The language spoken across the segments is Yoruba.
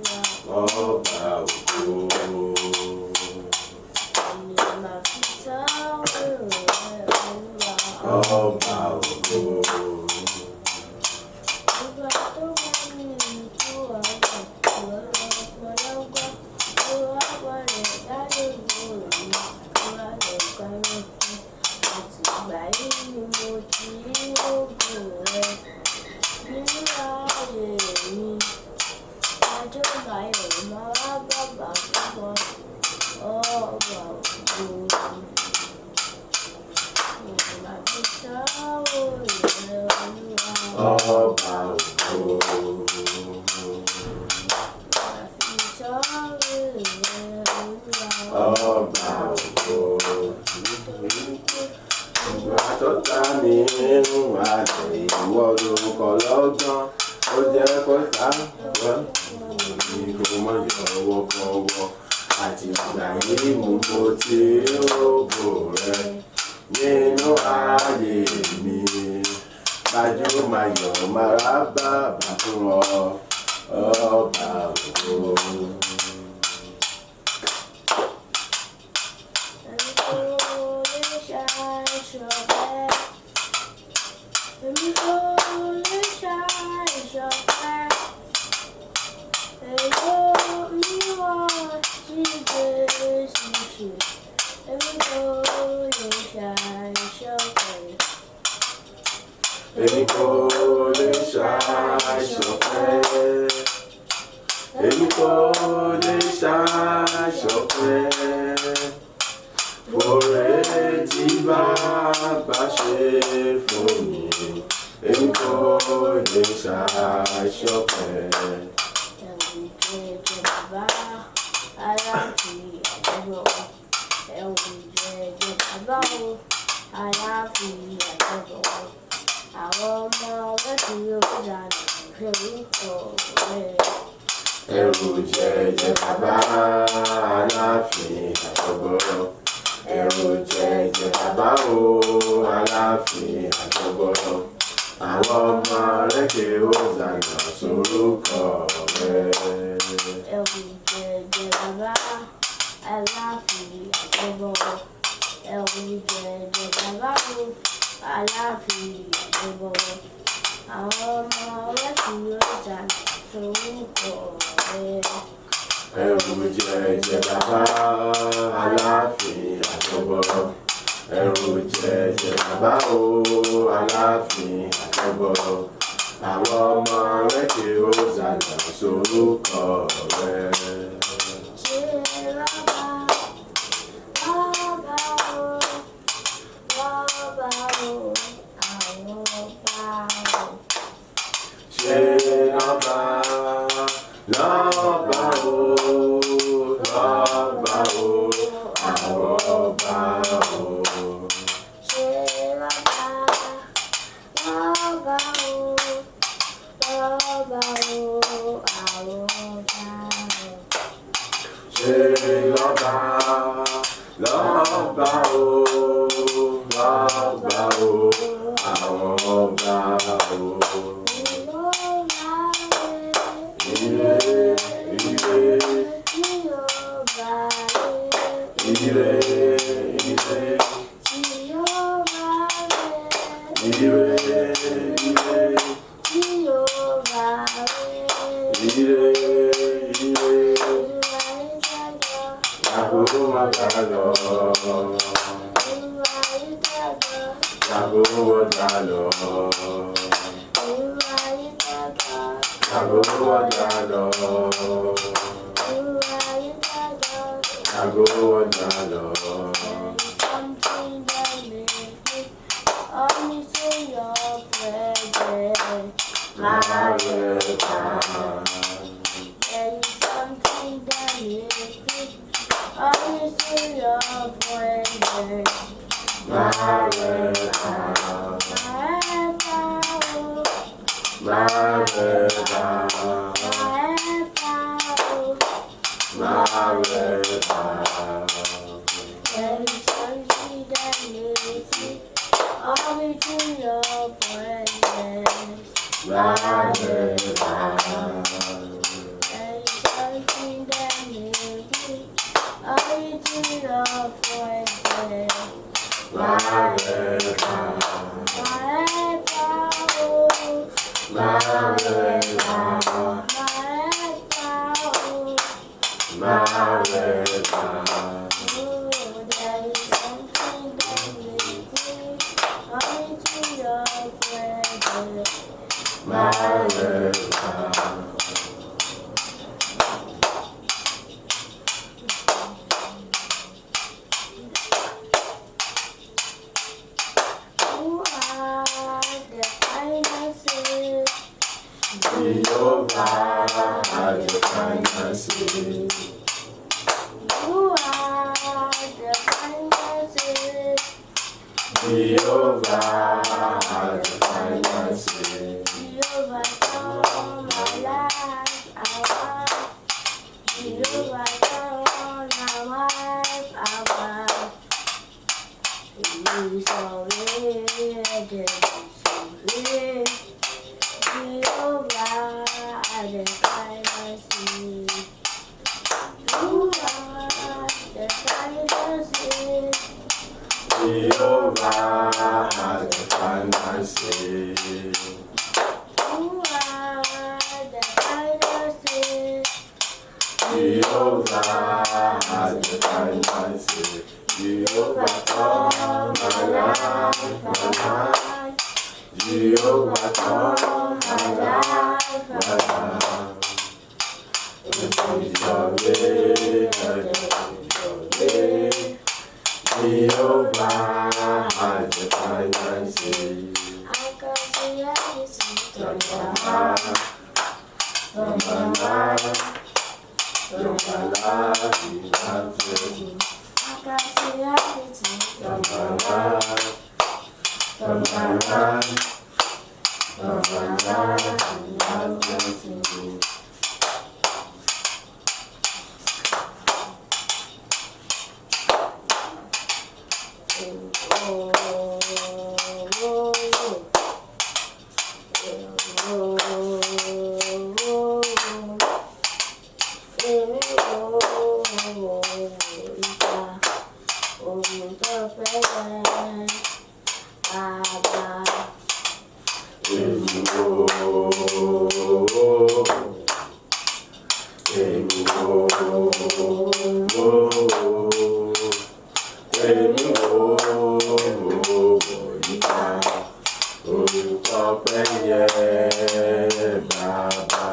Ọba ògo. Ọba ògo. Ọba ògo. Ọba ògo. Ìgbà tó ta mi nínú àlè ìwọ ló kọ lọ́gbọ́n. Ó jẹ́ kó ta wọ́n ní kó mọ̀ yọ̀wọ́ kọ́wọ́. Àti ìgbà yìí mo mo ti rògbò rẹ nínú ayé mi. Gbajúmayọ̀ mara bàbá fún ọ, ọba ògo. Èmi kò lè ṣàìṣọpẹ́. Èmi kò lè ṣàìṣọpẹ́. Fòrè tí bàbá ṣe fún mi. Èmi kò lè ṣàìṣọpẹ́. Ẹ̀rù jẹ̀jẹ̀ bàbá Aláàfin àjọbọ. Ẹ̀rù jẹ̀jẹ̀ bàbá o Aláàfin àjọbọ. Àwọn ọmọ rẹ̀ ké Hosanna sórúkọ rẹ̀. Ẹ̀rù jẹ̀jẹ̀ bàbá Aláàfin àjọbọ. Ẹ̀rù jẹ̀jẹ̀ bàbá o Aláàfin àjọbọ. Àwọn ọmọ rẹ̀ ké Hosanna sórúkọ rẹ̀. Ẹ̀rù jẹ̀jẹ̀ bàbá Aláàfin àjọbọ. Ẹ̀rù jẹ̀jẹ̀ bàbá o Aláàfin àjọbọ. Àwọn ọmọ rẹ̀ ké Hosanna sórúkọ rẹ̀. Ṣé bàbá bàbá o bàbá o àwọn ọba o. Ṣé lọ́ba lọ́ba o lọ́ba o àwọn ọba o. Ṣé bàbá bàbá o bàbá o àwọn ọba o. Ṣé lọ́ba lọ́ba o lọ́ba o àwọn ọba o. Ire ire ire ire ire ire ire ire. Yàgò má bá lọ. Yàgò wọ́n lọ. Yàgò wọ́n lọ. Yàgò wọ́n lọ. Máa rẹ̀ bá. There is something that makes me always in your presence. Máa rẹ̀ bá. My power, Máa rẹ̀ bá. my power. Máa rẹ̀ bá. There is something that makes me always in your presence. Máa rẹ̀ bá. There is to your presence. My helper, My helper, oh, my helper, my helper, oh. my helper. Oh, there is something that makes me come into your presence. My helper. Who are the finances? Jehovah has the finances. Who are the finances? Jehovah has the finances. Jehovah turn my life around. Jehovah turn my life around. He's already sorry. Jehovah has the finances. You are the finances. Jehovah has the finances. You are the finances. Jehovah has the finances. Jehovah turn my life around. Jehovah turn my life around. Jehovah has the finances. I can see everything turn around. From my life, from my life, I can see everything from turn my around. life, from my life, from my life. Oh, oh, oh, oh, oh. Èmi ò wò ìgbà ohun tó fẹ́ bàbá. Èmi ò, èmi ò, èmi ò ìgbà orúkọ pẹ́ yẹ bàbá.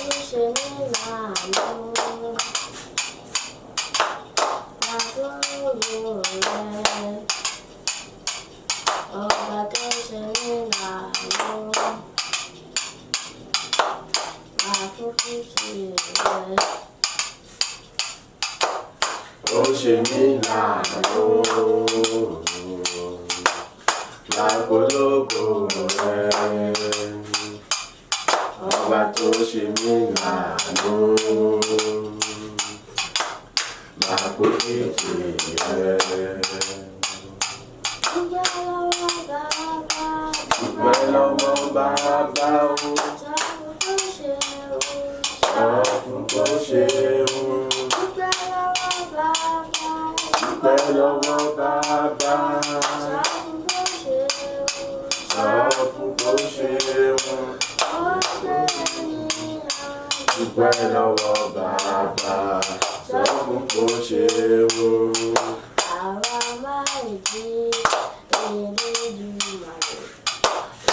Ó ṣe mí láàánú. Lágbóró rẹ̀. Ọba tó ṣe mí láàánú. Àfojúsí rẹ̀. Ó ṣe mí láàánú lápológo rẹ̀. Ọba tó ṣe mí láàánú lápòkìkí rẹ̀. Dúpẹ́ lọ́wọ́ bàbá. Dúpẹ́ lọ́wọ́ bàbá o, Sọ fún bó ṣe o. sọ fún bó ṣe ń. Dúpẹ́ lọ́wọ́ bàbá. Dúpẹ́ lọ́wọ́ bàbá, Sọ fún bó ṣe o. sọ fún bó ṣe ń. Ó gbé ní Dúpẹ́ lọ́wọ́ bàbá, sọ fún bó ṣe ń. Àwa máa jí Elédùmarè,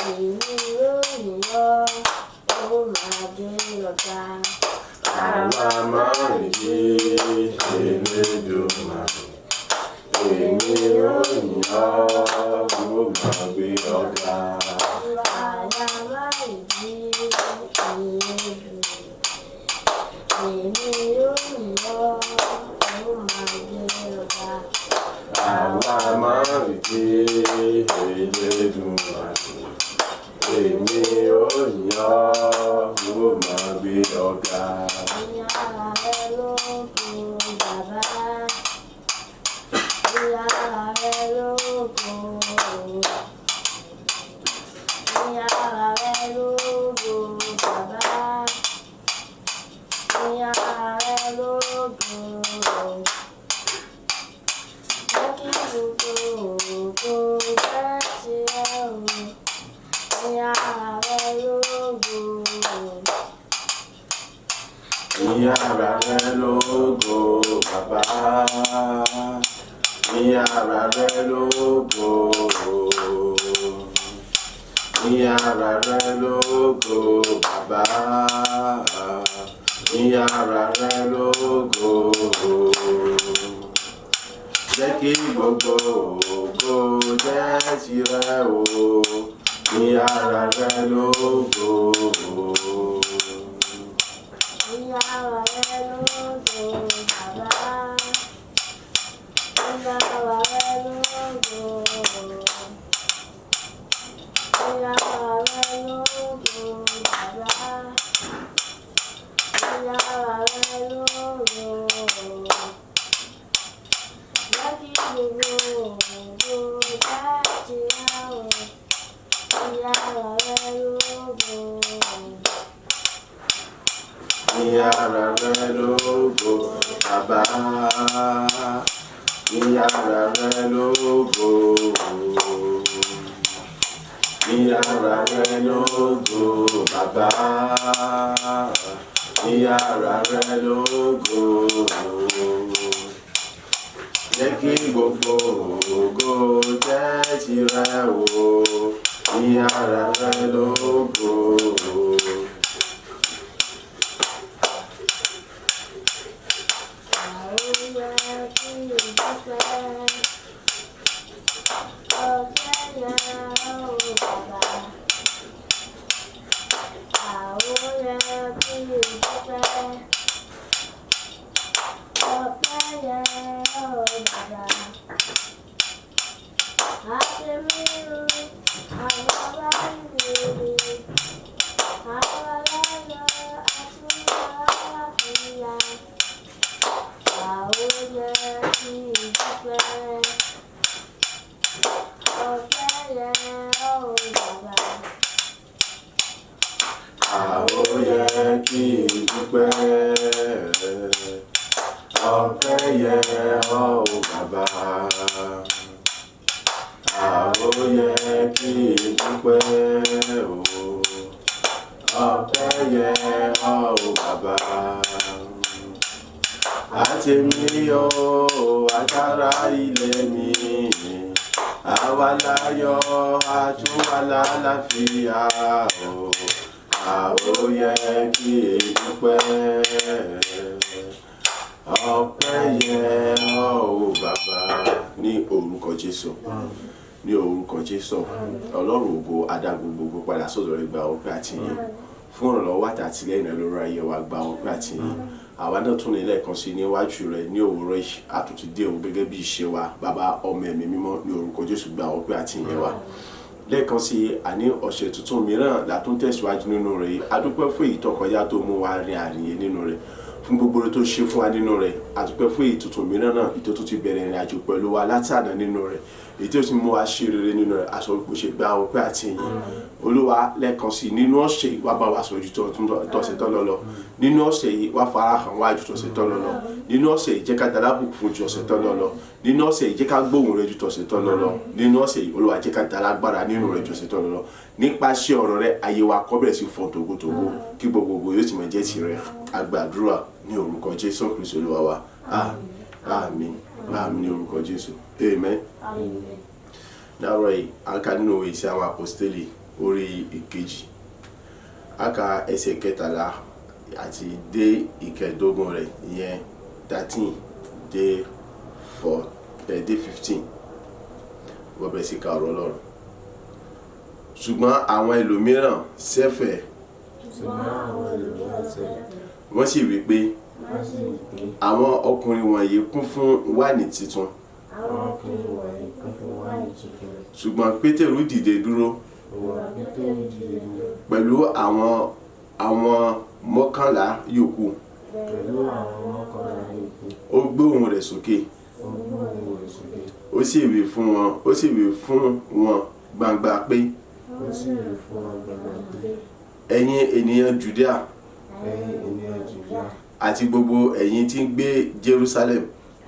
èmi yóò yìn ọ́, ó máa gbé ọ̀gá. Àwa máa ń jí Elédùmarè, èmi yóò yìn ọ́, ó máa gbé ọ̀gá. Àwa máa jí Elédùmarè, èmi yóò yìn ọ́, ó máa gbé ọ̀gá. Àwa máa ń jí Elédùmarè, èmi yóò yìn ọ́, ó máa gbé ọ̀gá. Ìyá rẹ̀ lógo bàbá. Ìyá rẹ̀ lógo. Ìyá rẹ̀ lógo bàbá. Ìyá rẹ̀ lógo. gbogbo ògo jẹ́ tirẹ̀ o. Ní ara rẹ lógo. Ní ara rẹ lógo bàbá. Ní ara rẹ lógo. Ní ara rẹ lógo bàbá. Ní ara rẹ lógo. Jẹ́ kí gbogbo ògo jẹ́ tirẹ̀ o. Ní ara rẹ lógo. Ní ara rẹ lógo bàbá. Ní ara rẹ lógo. Ní ara rẹ lógo bàbá. Ní ara rẹ lógo. Jẹ́ kí gbogbo ògo jẹ́ tirẹ̀ o. Ní ara rẹ lógo. Ní ara rẹ lógo bàbá. Ní ara rẹ lógo. Ní ara rẹ lógo bàbá. Ní ara rẹ lógo. Jẹ́ kí gbogbo ògo jẹ́ tirẹ̀ o. Ní ara rẹ lógo. A ó yẹ kí n dúpẹ́. Ọpẹ́ yẹ ọ́ o bàbá. A ó yẹ kí n dúpẹ́ o. Ọpẹ́ yẹ ọ́ o bàbá. Àtèmi o, àtàrà ilé mi. Àwa láyọ̀, àtúwà lálàáfíà o. A ó yẹ kí n dúpẹ́. Ọpẹ́ yẹ ọ́ o bàbá. Ní orúkọ Jésù. Ní orúkọ Jésù. Ọlọ́run ògo adágún gbogbo padà sọ́dọ̀ rẹ̀, gba ọpẹ́ àti ìyìn. Fún ìrànlọ́wọ́ àti àtìlẹ́yìn rẹ lórí ayé wa, gba ọpẹ́ àti ìyìn. Àwa náà tún ní lẹ́ẹ̀kan sí níwájú rẹ ní òwúrọ̀ yìí, a tún ti dé o gẹ́gẹ́ bí ìṣe wa. Bàbá, ọmọ, ẹ̀mí mímọ́, ní orúkọ Jésù, gba ọpẹ́ àti ìyìn wa. Lẹ́ẹ̀kan sí, àní ọ̀sẹ̀ tuntun mìíràn la tún tẹ̀síwájú nínú rẹ̀ yìí. A dúpẹ́ fún èyí tó kọjá tó mú wa rin àrìnyè nínú rẹ̀, fún gbogbo oore tó ṣe fún wa nínú rẹ̀. A dúpẹ́ fún èyí tuntun mìíràn náà, èyí tó tún ti bẹ̀rẹ̀ ìrìn àjò pẹ̀lú wa láti àná nínú rẹ̀, èyí tó ti mú wa ṣe rere nínú rẹ̀. Aṣọ kò ṣe gba ọpẹ́ àti ìyìn, Olúwa. Lẹ́ẹ̀kan sí, nínú ọ̀sẹ̀ yìí, wá bá wa sọ ju tọ̀sẹ̀ tó lọ lọ. Nínú ọ̀sẹ̀ yìí, wá fara hàn wá ju tọ̀sẹ̀ tó lọ lọ. Nínú ọ̀sẹ̀ yìí, jẹ́ ká dalábùkún fún ju ọ̀sẹ̀ tó lọ lọ. Nínú ọ̀sẹ̀ yìí, jẹ́ ká gbóhùn rẹ ju tọ̀sẹ̀ tó lọ lọ. Nínú ọ̀sẹ̀ yìí, Olúwa, jẹ́ ká dalágbára nínú rẹ ju ọ̀sẹ̀ tó lọ lọ. Nípasẹ̀ ọ̀rọ̀ rẹ, ayé wa kó bẹ̀rẹ̀ sí fọ́n tògótògó, kí gbogbogbò yóò sì máa jẹ́ tirẹ̀. A gbàdúrà ní orúkọ Jésù Kristi Olúwa wa. Àmín, àmín ní orúkọ Jésù. Amen. Láàárọ̀ yìí, a kà nínú ìwé Iṣẹ́ Àwọn Àpọ́stélì, orí ìkejì. A kà ẹsẹ̀ 13 àti dé 15 rẹ̀, ìyẹn 13 dé 4 dé 15. Wọ́n bẹ̀rẹ̀ sí ka ọ̀rọ̀ Ọlọ́run. Ṣùgbọ́n àwọn ẹlòmíràn ṣẹ̀fẹ̀. Ṣùgbọ́n àwọn ẹlòmíràn ṣẹ̀fẹ̀. Wọ́n sì wí pé, Wọ́n sì wí pé, àwọn ọkùnrin wọ̀nyí kún fún wáìnì titun. Àwọn ọkùnrin wọ̀nyí kún fún wáìnì tuntun. Ṣùgbọ́n Pétérù dìde dúró Ṣùgbọ́n Pétérù dìde dúró pẹ̀lú àwọn 11 yòókù. Pẹ̀lú àwọn 11 yòókù. Ó gbé ohùn rẹ̀ sókè. Ó gbé ohùn rẹ̀ sókè. Ó sì wí fún wọn gbangba pé, Ó sì wí fún wọn gbangba pé, ẹ̀yin ènìyàn Judea ẹ̀yin ènìyàn Jùdíà àti gbogbo ẹ̀yin tí ń gbé Jerusalem,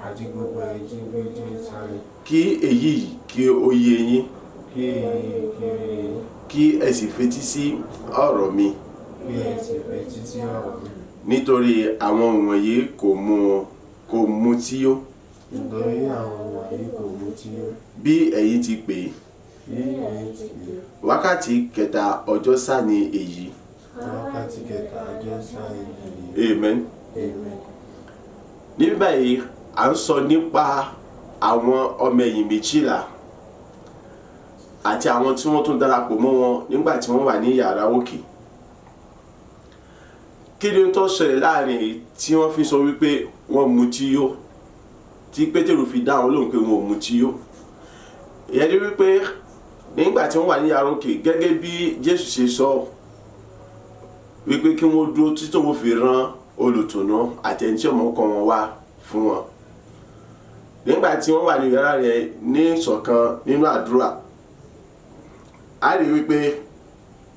Àti gbogbo ẹ̀yin tí ń gbé Jerúsálẹ́mù. Kí èyí kí ó yé yín. Kí èyí kí ó yé yín. Kí ẹ sì fetí sí ọ̀rọ̀ mi. Kí ẹ sì fetí sí ọ̀rọ̀ mi. Nítorí àwọn wọ̀nyí kò mutí yó. Nítorí àwọn wọ̀nyí kò mutí yó. Bí ẹ̀yin ti pè é. Bí ẹ̀yin ti pè é. Wákàtí kẹta ọjọ́ sá ni èyí. Wákàtí kẹta ọjọ́ sá ni èyí. Amen. Amen. Níbí báyìí, à ń sọ nípa àwọn ọmọ ẹ̀yìn 12 àti àwọn tí wọ́n tún darapọ̀ mọ́ wọn nígbà tí wọ́n wà ní yàrá òkè. Kí ni tó ṣẹlẹ̀ láàrin èyí tí wọ́n fi sọ wípé wọ́n mutí yó, tí Pétérù fi dá wọn lóhùn pé wọn ò mutí yó? Ìyẹn ni wípé nígbà tí wọ́n wà ní yàrá òkè, gẹ́gẹ́ bí Jésù ṣe sọ wípé kí wọ́n dúró títí òun fi rán olùtùnú àti ẹni tí ọmọ kọ wọn wá fún wọn. Nígbà tí wọ́n wà ní yàrá rẹ̀ ní ìṣọ̀kan nínú àdúrà, a rí wípé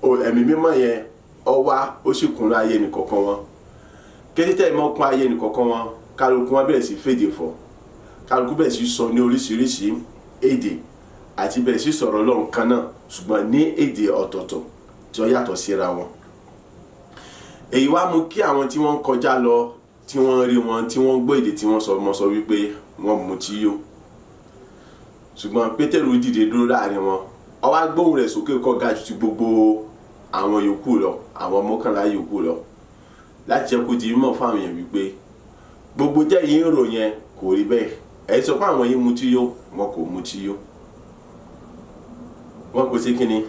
ẹ̀mí mímọ́ yẹn ó wá, ó sì kún ayé ẹnìkọ̀ọ̀kan wọn. Kété tẹ́ ìmọ̀ kún ayé ẹnìkọ̀ọ̀kan wọn, kálukú wọn bẹ̀rẹ̀ sí fèdè fọ̀, kálukú bẹ̀rẹ̀ sí sọ ní oríṣiríṣi èdè àti bẹ̀rẹ̀ sí sọ̀rọ̀ Ọlọ́run kan náà, ṣùgbọ́n ní èdè ọ̀tọ̀ọ̀tọ̀ tí ó yàtọ̀ síra wọn. Èyí wá mú kí àwọn tí wọ́n ń kọjá lọ, tí wọ́n rí wọn, tí wọ́n ń gbọ́ èdè tí wọ́n sọ mọ́ sọ wípé wọ́n mutí yó. Ṣùgbọ́n Pétérù dìde dúró láàrin wọn, ó wá gbóhùn rẹ̀ sókè kó ga ju ti gbogbo àwọn yòókù lọ, àwọn 11 yòókù lọ, láti jẹ́ kó di mímọ̀ fún àwọn èèyàn wípé gbogbo jẹ́ yìí ń rò yẹn kò rí bẹ́ẹ̀. Ẹ sọ pé àwọn yìí mutí yó, wọn kò mutí yó. Wọn kò sí kíni,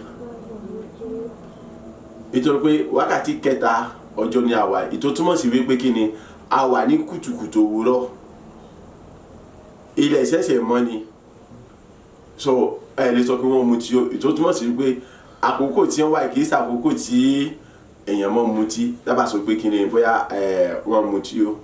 nítorí pé wákàtí kẹta ọjọ́ ni àwa, ìtò túmọ̀ sí wípé kíni, a wà ní kùtùkùtù òwúrọ̀, ilẹ̀ ṣẹ̀ṣẹ̀ mọ́ ni. So ẹ lè sọ pé wọ́n mutí yó. Ìtò túmọ̀ sí wípé àkókò tí wọ́n wà kì í ṣe àkókò tí èèyàn mọ́ mutí. Dábàá sọ pé kíni bóyá wọ́n mutí yó,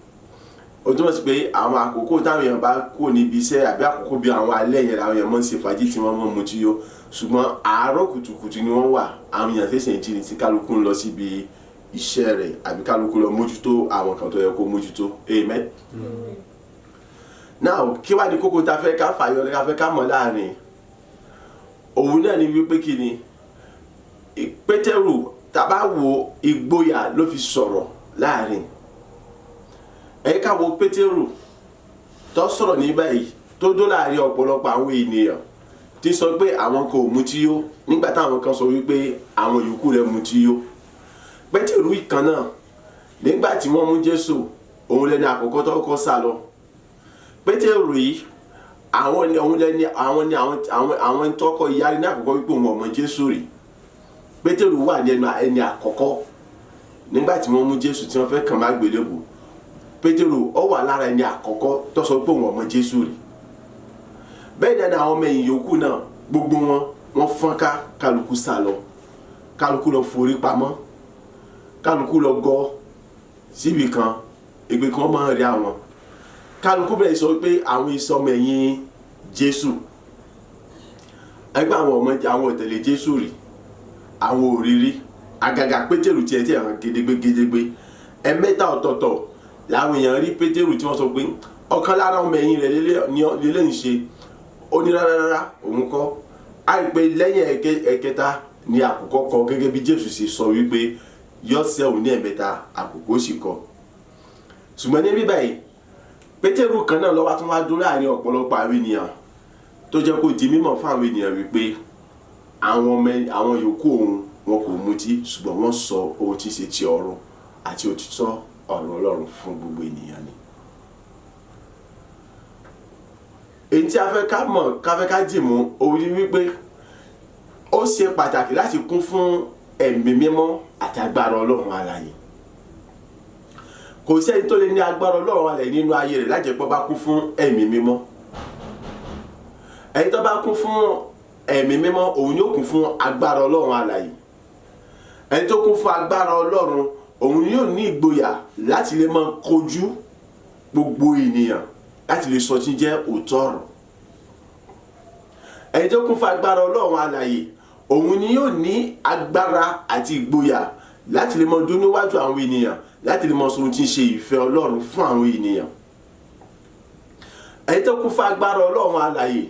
ó túmọ̀ sí pé àwọn àkókò táwọn èèyàn bá kú níbi iṣẹ́ àbí àkókò bí àwọn alẹ́ yẹn làwọn èèyàn mọ́ ń ṣe fàájì tí wọ́n mọ́ mutí yó. Ṣùgbọ́n àárọ̀ kùtùkùtù ni wọ́n wà, àwọn èèyàn ṣẹ̀ṣẹ̀ ń jí ni tí kálukú ń lọ síbi iṣẹ́ rẹ̀ àbí kálukú lọ mójútó àwọn kan tó yẹ kó mójútó. Amen. Now, kí wá ní kókó tá fẹ́ ká fàyọ, ká fẹ́ ká mọ̀ láàrin òun náà ni wípé kí ni Pétérù, tá bá wo ìgboyà ló fi sọ̀rọ̀ láàrin. Ẹ ká wo Pétérù tó sọ̀rọ̀ ní báyìí, tó dó láàrin ọ̀pọ̀lọpọ̀ àwọn ènìyàn tí sọ pé àwọn kò mutí yó, nígbà táwọn kan sọ wípé àwọn yòókù rẹ̀ mutí yó. Pétérù kan náà, nígbà tí wọ́n mú Jésù, òun lẹni àkọ́kọ́ tó kọ́ sá lọ. Pétérù yìí, àwọn ni òun lẹni àwọn ni àwọn àwọn àwọn tó kọ́ yarí ní àkọ́kọ́ wípé òun ọmọ Jésù rí. Pétérù wà ní ẹnu ẹni àkọ́kọ́ nígbà tí wọ́n mú Jésù tí wọ́n fẹ́ kàn má gbélébùú. Pétérù ó wà lára ẹni àkọ́kọ́ tó sọ pé òun ọmọ Jésù rí. Bẹ́ẹ̀ ni àwọn ọmọ ẹ̀yìn yòókù náà, gbogbo wọn wọ́n fọ́nká, kálukú sá lọ, kálukú lọ forí pamọ́, kálukú lọ gọ síbi kan, ègbè kan máa ń rí àwọn. Kálukú bẹ̀rẹ̀ sọ pé àwọn ìsọmọ ẹ̀yìn Jésù, ẹgbẹ́ àwọn ọmọ àwọn ò tẹ̀lé Jésù rí, àwọn ò rí rí. Àgàgà Pétérù tiẹ̀ tí hàn gedegbe gedegbe. Ẹ̀mẹ́ta ọ̀tọ̀ọ̀tọ̀ làwọn èèyàn rí Pétérù tí wọ́n sọ pé ọ̀kan lára ọmọ ẹ̀yìn rẹ̀ lélẹ̀ ń ṣe. Ó ní rárá rárá, òun kọ́. A rí pé lẹ́yìn ẹ̀kẹta ni àkùkọ kọ, gẹ́gẹ́ bí Jésù ṣe sọ wípé yọ́sẹ̀ òun ní ẹ̀mẹ́ta àkùkọ sì kọ. Ṣùgbọ́n ní bíbáyìí, Pétérù kan náà ló wá tún wá dúró láàrin ọ̀pọ̀lọpọ̀ àwọn ènìyàn tó jẹ́ kó di mímọ̀ fún àwọn ènìyàn wípé àwọn ọmọ àwọn yòókù òun wọn kò mutí, ṣùgbọ́n wọ́n sọ ohun tí í ṣe ti ọ̀run àti òtítọ́ ọ̀rọ̀ Ọlọ́run fún gbogbo ènìyàn ni. Èyí tí a fẹ́ ká mọ̀, ká fẹ́ ká dì mú òun ni wípé ó ṣe pàtàkì láti kún fún ẹ̀mí mímọ́ àti agbára Ọlọ́run alààyè. Kò sí ẹni tó lè ní agbára Ọlọ́run alààyè nínú ayé rẹ̀ láì jẹ́ pé ó bá kún fún ẹ̀mí mímọ́. Ẹni tó bá kún fún ẹ̀mí mímọ́, òun yóò kún fún agbára Ọlọ́run alààyè. Ẹni tó kún fún agbára Ọlọ́run, òun yóò ní ìgboyà láti lè máa kojú gbogbo ènìyàn, láti lè sọ tí ń jẹ́ òótọ́ ọ̀rọ̀. Ẹni tó kún fún agbára Ọlọ́run alààyè, òun ni yóò ní agbára àti ìgboyà láti lè máa dún níwájú àwọn ènìyàn, láti lè máa sọ ohun tí ń ṣe ìfẹ́ Ọlọ́run fún àwọn ènìyàn. Ẹni tó kún fún agbára Ọlọ́run alààyè,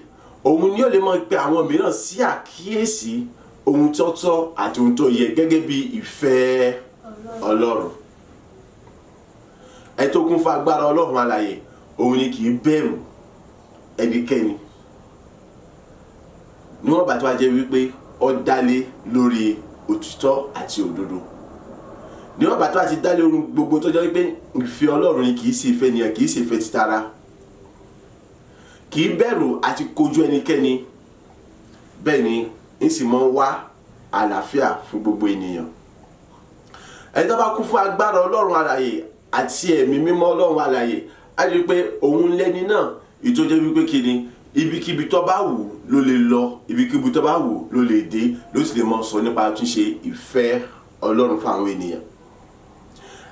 òun ni ó lè máa pe àwọn mìíràn sí àkíyèsí ohun tó tọ́ àti ohun tó yẹ gẹ́gẹ́ bí ìfẹ́ Ọlọ́run. Ẹni tó kún fún agbára Ọlọ́run alààyè, òun ni kì í bẹ̀rù ẹnikẹ́ni, níwọ̀n bá tó wá jẹ́ wípé ó dálé lórí òtítọ́ àti òdodo, níwọ̀n bá tó wá ti dálé ohun gbogbo tó jẹ́ wípé ìfẹ́ Ọlọ́run ni, kì í ṣe ìfẹ́ ènìyàn, kì í ṣe ìfẹ́ títara. Kì í bẹ̀rù àti kojú ẹnikẹ́ni, bẹ́ẹ̀ ni ń sì máa ń wá àlàáfíà fún gbogbo ènìyàn. Ẹni tó bá kún fún agbára Ọlọ́run alààyè àti ẹ̀mí mímọ́ Ọlọ́run alààyè, á rí i pé òun lẹ́ni náà ìtọ́jẹ́ wípé kí ni, ibikíbi tó bá wù ló lè lọ, ibikíbi tó bá wù ló lè dé, ló sì lè mọ sọ nípa túnṣe ìfẹ́ Ọlọ́run fún àwọn ènìyàn.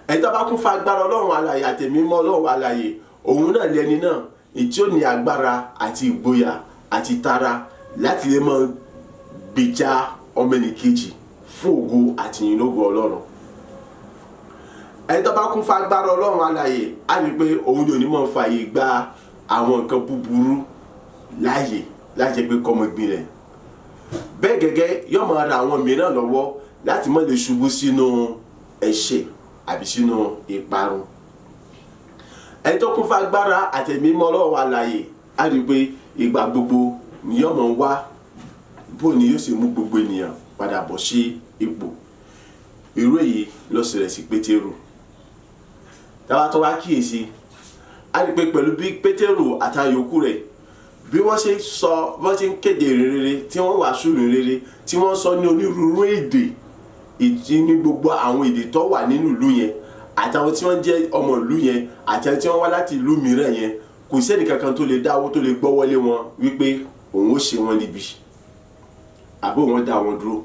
Ẹni tó bá kún fún agbára Ọlọ́run alààyè àti ẹ̀mí mímọ́ Ọlọ́run alààyè, òun náà lẹ́ni náà tí ó ní agbára àti ìgboyà àti ìtara láti lè mọ gbèjà ọmọ ẹnìkejì fún ògo àti ìyìnlógo Ọlọ́run. Ẹni tó bá kún fún agbára Ọlọ́run alààyè, á rí i pé òun yóò ní mọ̀ fààyè gba àwọn nǹkan búburú láàyè láti jẹ́ pé kọ́mọ gbilẹ̀. Bẹ́ẹ̀ gẹ́gẹ́, yóò máa ra àwọn mìíràn lọ́wọ́ láti má lè ṣubú sínú ẹ̀ṣẹ̀ àbí sínú ìparun. Ẹni tó kún fún agbára àtẹ̀mí mímọ́ Ọlọ́run alààyè, á rí i pé ìgbà gbogbo ni yóò máa wá bó ni yóò sì mú gbogbo ènìyàn padà bọ̀ sí ipò. Irú èyí ló ṣẹlẹ̀ sí Pétérù. Táwa tó wá kíyèsí, á rí i pé pẹ̀lú bí Pétérù àtàwọn yòókù rẹ̀ bí wọ́n ṣe sọ, wọ́n ṣe ń kéde ìrere, tí wọ́n wàásù ìrere, tí wọ́n sọ ní onírúurú èdè ìdí ní gbogbo àwọn èdè tó wà nínú ìlú yẹn, àtàwọn tí wọ́n jẹ́ ọmọ ìlú yẹn àti àwọn tí wọ́n wá láti ìlú mìíràn yẹn, kò sẹ́ni kankan tó lè dáwọ́ tó lè gbọ́wọ́lé wọn wípé òun ó ṣe wọn níbi àbí òun dá wọn dúró.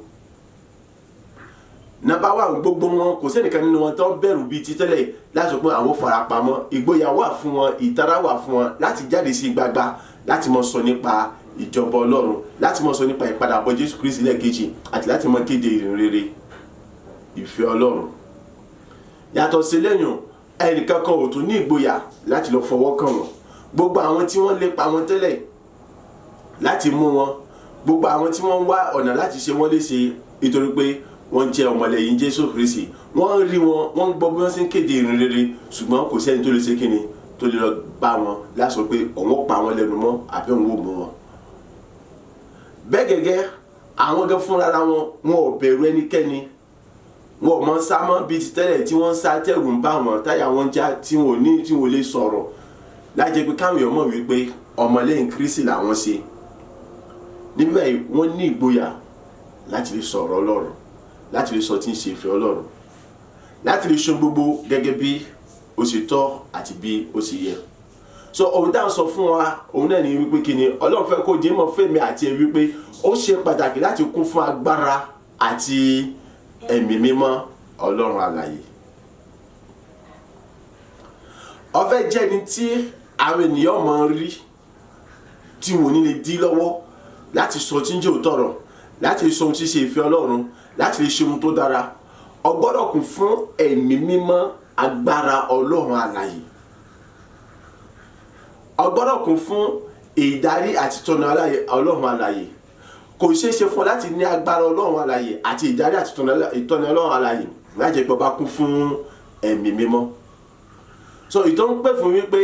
Nàbà wà gbogbo wọn, kò sẹ́nìkan nínú wọn tó ń bẹ̀rù bíi ti tẹ́lẹ̀ láti sọ pé àwọn farapamọ́. Ìgboyà wà fún wọn, ìtara wà fún wọn láti jáde sí gbagba láti mọ sọ nípa ìjọba Ọlọ́run, láti mọ sọ nípa ìpadàbọ̀ Jésù Kristi lẹ́ẹ̀kejì, àti láti mọ kéde ìrìn rere ìfẹ́ Ọlọ́run. Yàtọ̀ sí lẹ́yìn, ẹnìkankan ò tún ní ìgboyà láti lọ fọwọ́ kàn wọ́n. Gbogbo àwọn tí wọ́n lépa wọn tẹ́lẹ̀ láti mú wọn, gbogbo àwọn tí wọ́n ń wá ọ̀nà láti ṣe wọ́n léṣe nítorí pé wọ́n jẹ́ ọmọlẹ́yìn Jésù Kristi, wọ́n ń rí wọn, wọ́n ń gbọ́ bí wọ́n ṣe ń kéde ìrìn rere, ṣùgbọ́n kò sẹ́ni tó lè ṣe kíni tó lè lọ bá wọn láti sọ pé òun ó pa wọn lẹ́nu mọ́ àbí òun ò mú wọn. Bẹ́ẹ̀ gẹ́gẹ́, àwọn gan fúnra wọn, wọn ò bẹ̀rù ẹnikẹ́ni, wọn ò mọ sá mọ́ bíi ti tẹ́lẹ̀ tí wọ́n ń sá tẹ̀rù ń bá wọn, táyà wọn já, tí wọn ò ní tí wọn ò lè sọ̀rọ̀ láti jẹ́ pé káwọn èèyàn mọ̀ wípé ọmọlẹ́yìn Kristi làwọn ṣe. Níbẹ̀ wọ́n ní ìgboyà láti lè sọ̀rọ̀ Ọlọ́run, láti lè sọ tí ń ṣe ìfẹ́ Ọlọ́run, láti lè ṣe gbogbo gẹ́gẹ́ bí ó ṣe tọ́ àti bí ó ṣe yẹ. So ohun tá à ń sọ fún wa òun náà ní wípé kí ni Ọlọ́run fẹ́ kó jẹ́ mọ̀ fẹ́mi àti ẹ wípé ó ṣe pàtàkì láti kún fún agbára àti ẹ̀mí mímọ́ Ọlọ́run alààyè. Ó fẹ́ jẹ́ ẹni tí àwọn ènìyàn máa ń rí tí wọn ò ní lè dí lọ́wọ́ láti sọ tí ń jẹ́ òótọ́ ọ̀rọ̀, láti lè sọ ohun tí ń ṣe ìfẹ́ Ọlọ́run, láti lè ṣe ohun tó dára. Ó gbọ́dọ̀ kún fún ẹ̀mí mímọ́ agbára Ọlọ́run alààyè. Ó gbọ́dọ̀ kún fún ìdarí àti ìtọ́nà Ọlọ́run alààyè. Kò ṣeé ṣe fún ọ láti ní agbára Ọlọ́run alààyè àti ìdarí àti ìtọ́nà Ọlọ́run alààyè láì jẹ́ pé o bá kún fún ẹ̀mí mímọ́. So ìtọ́ ń pè fún wípé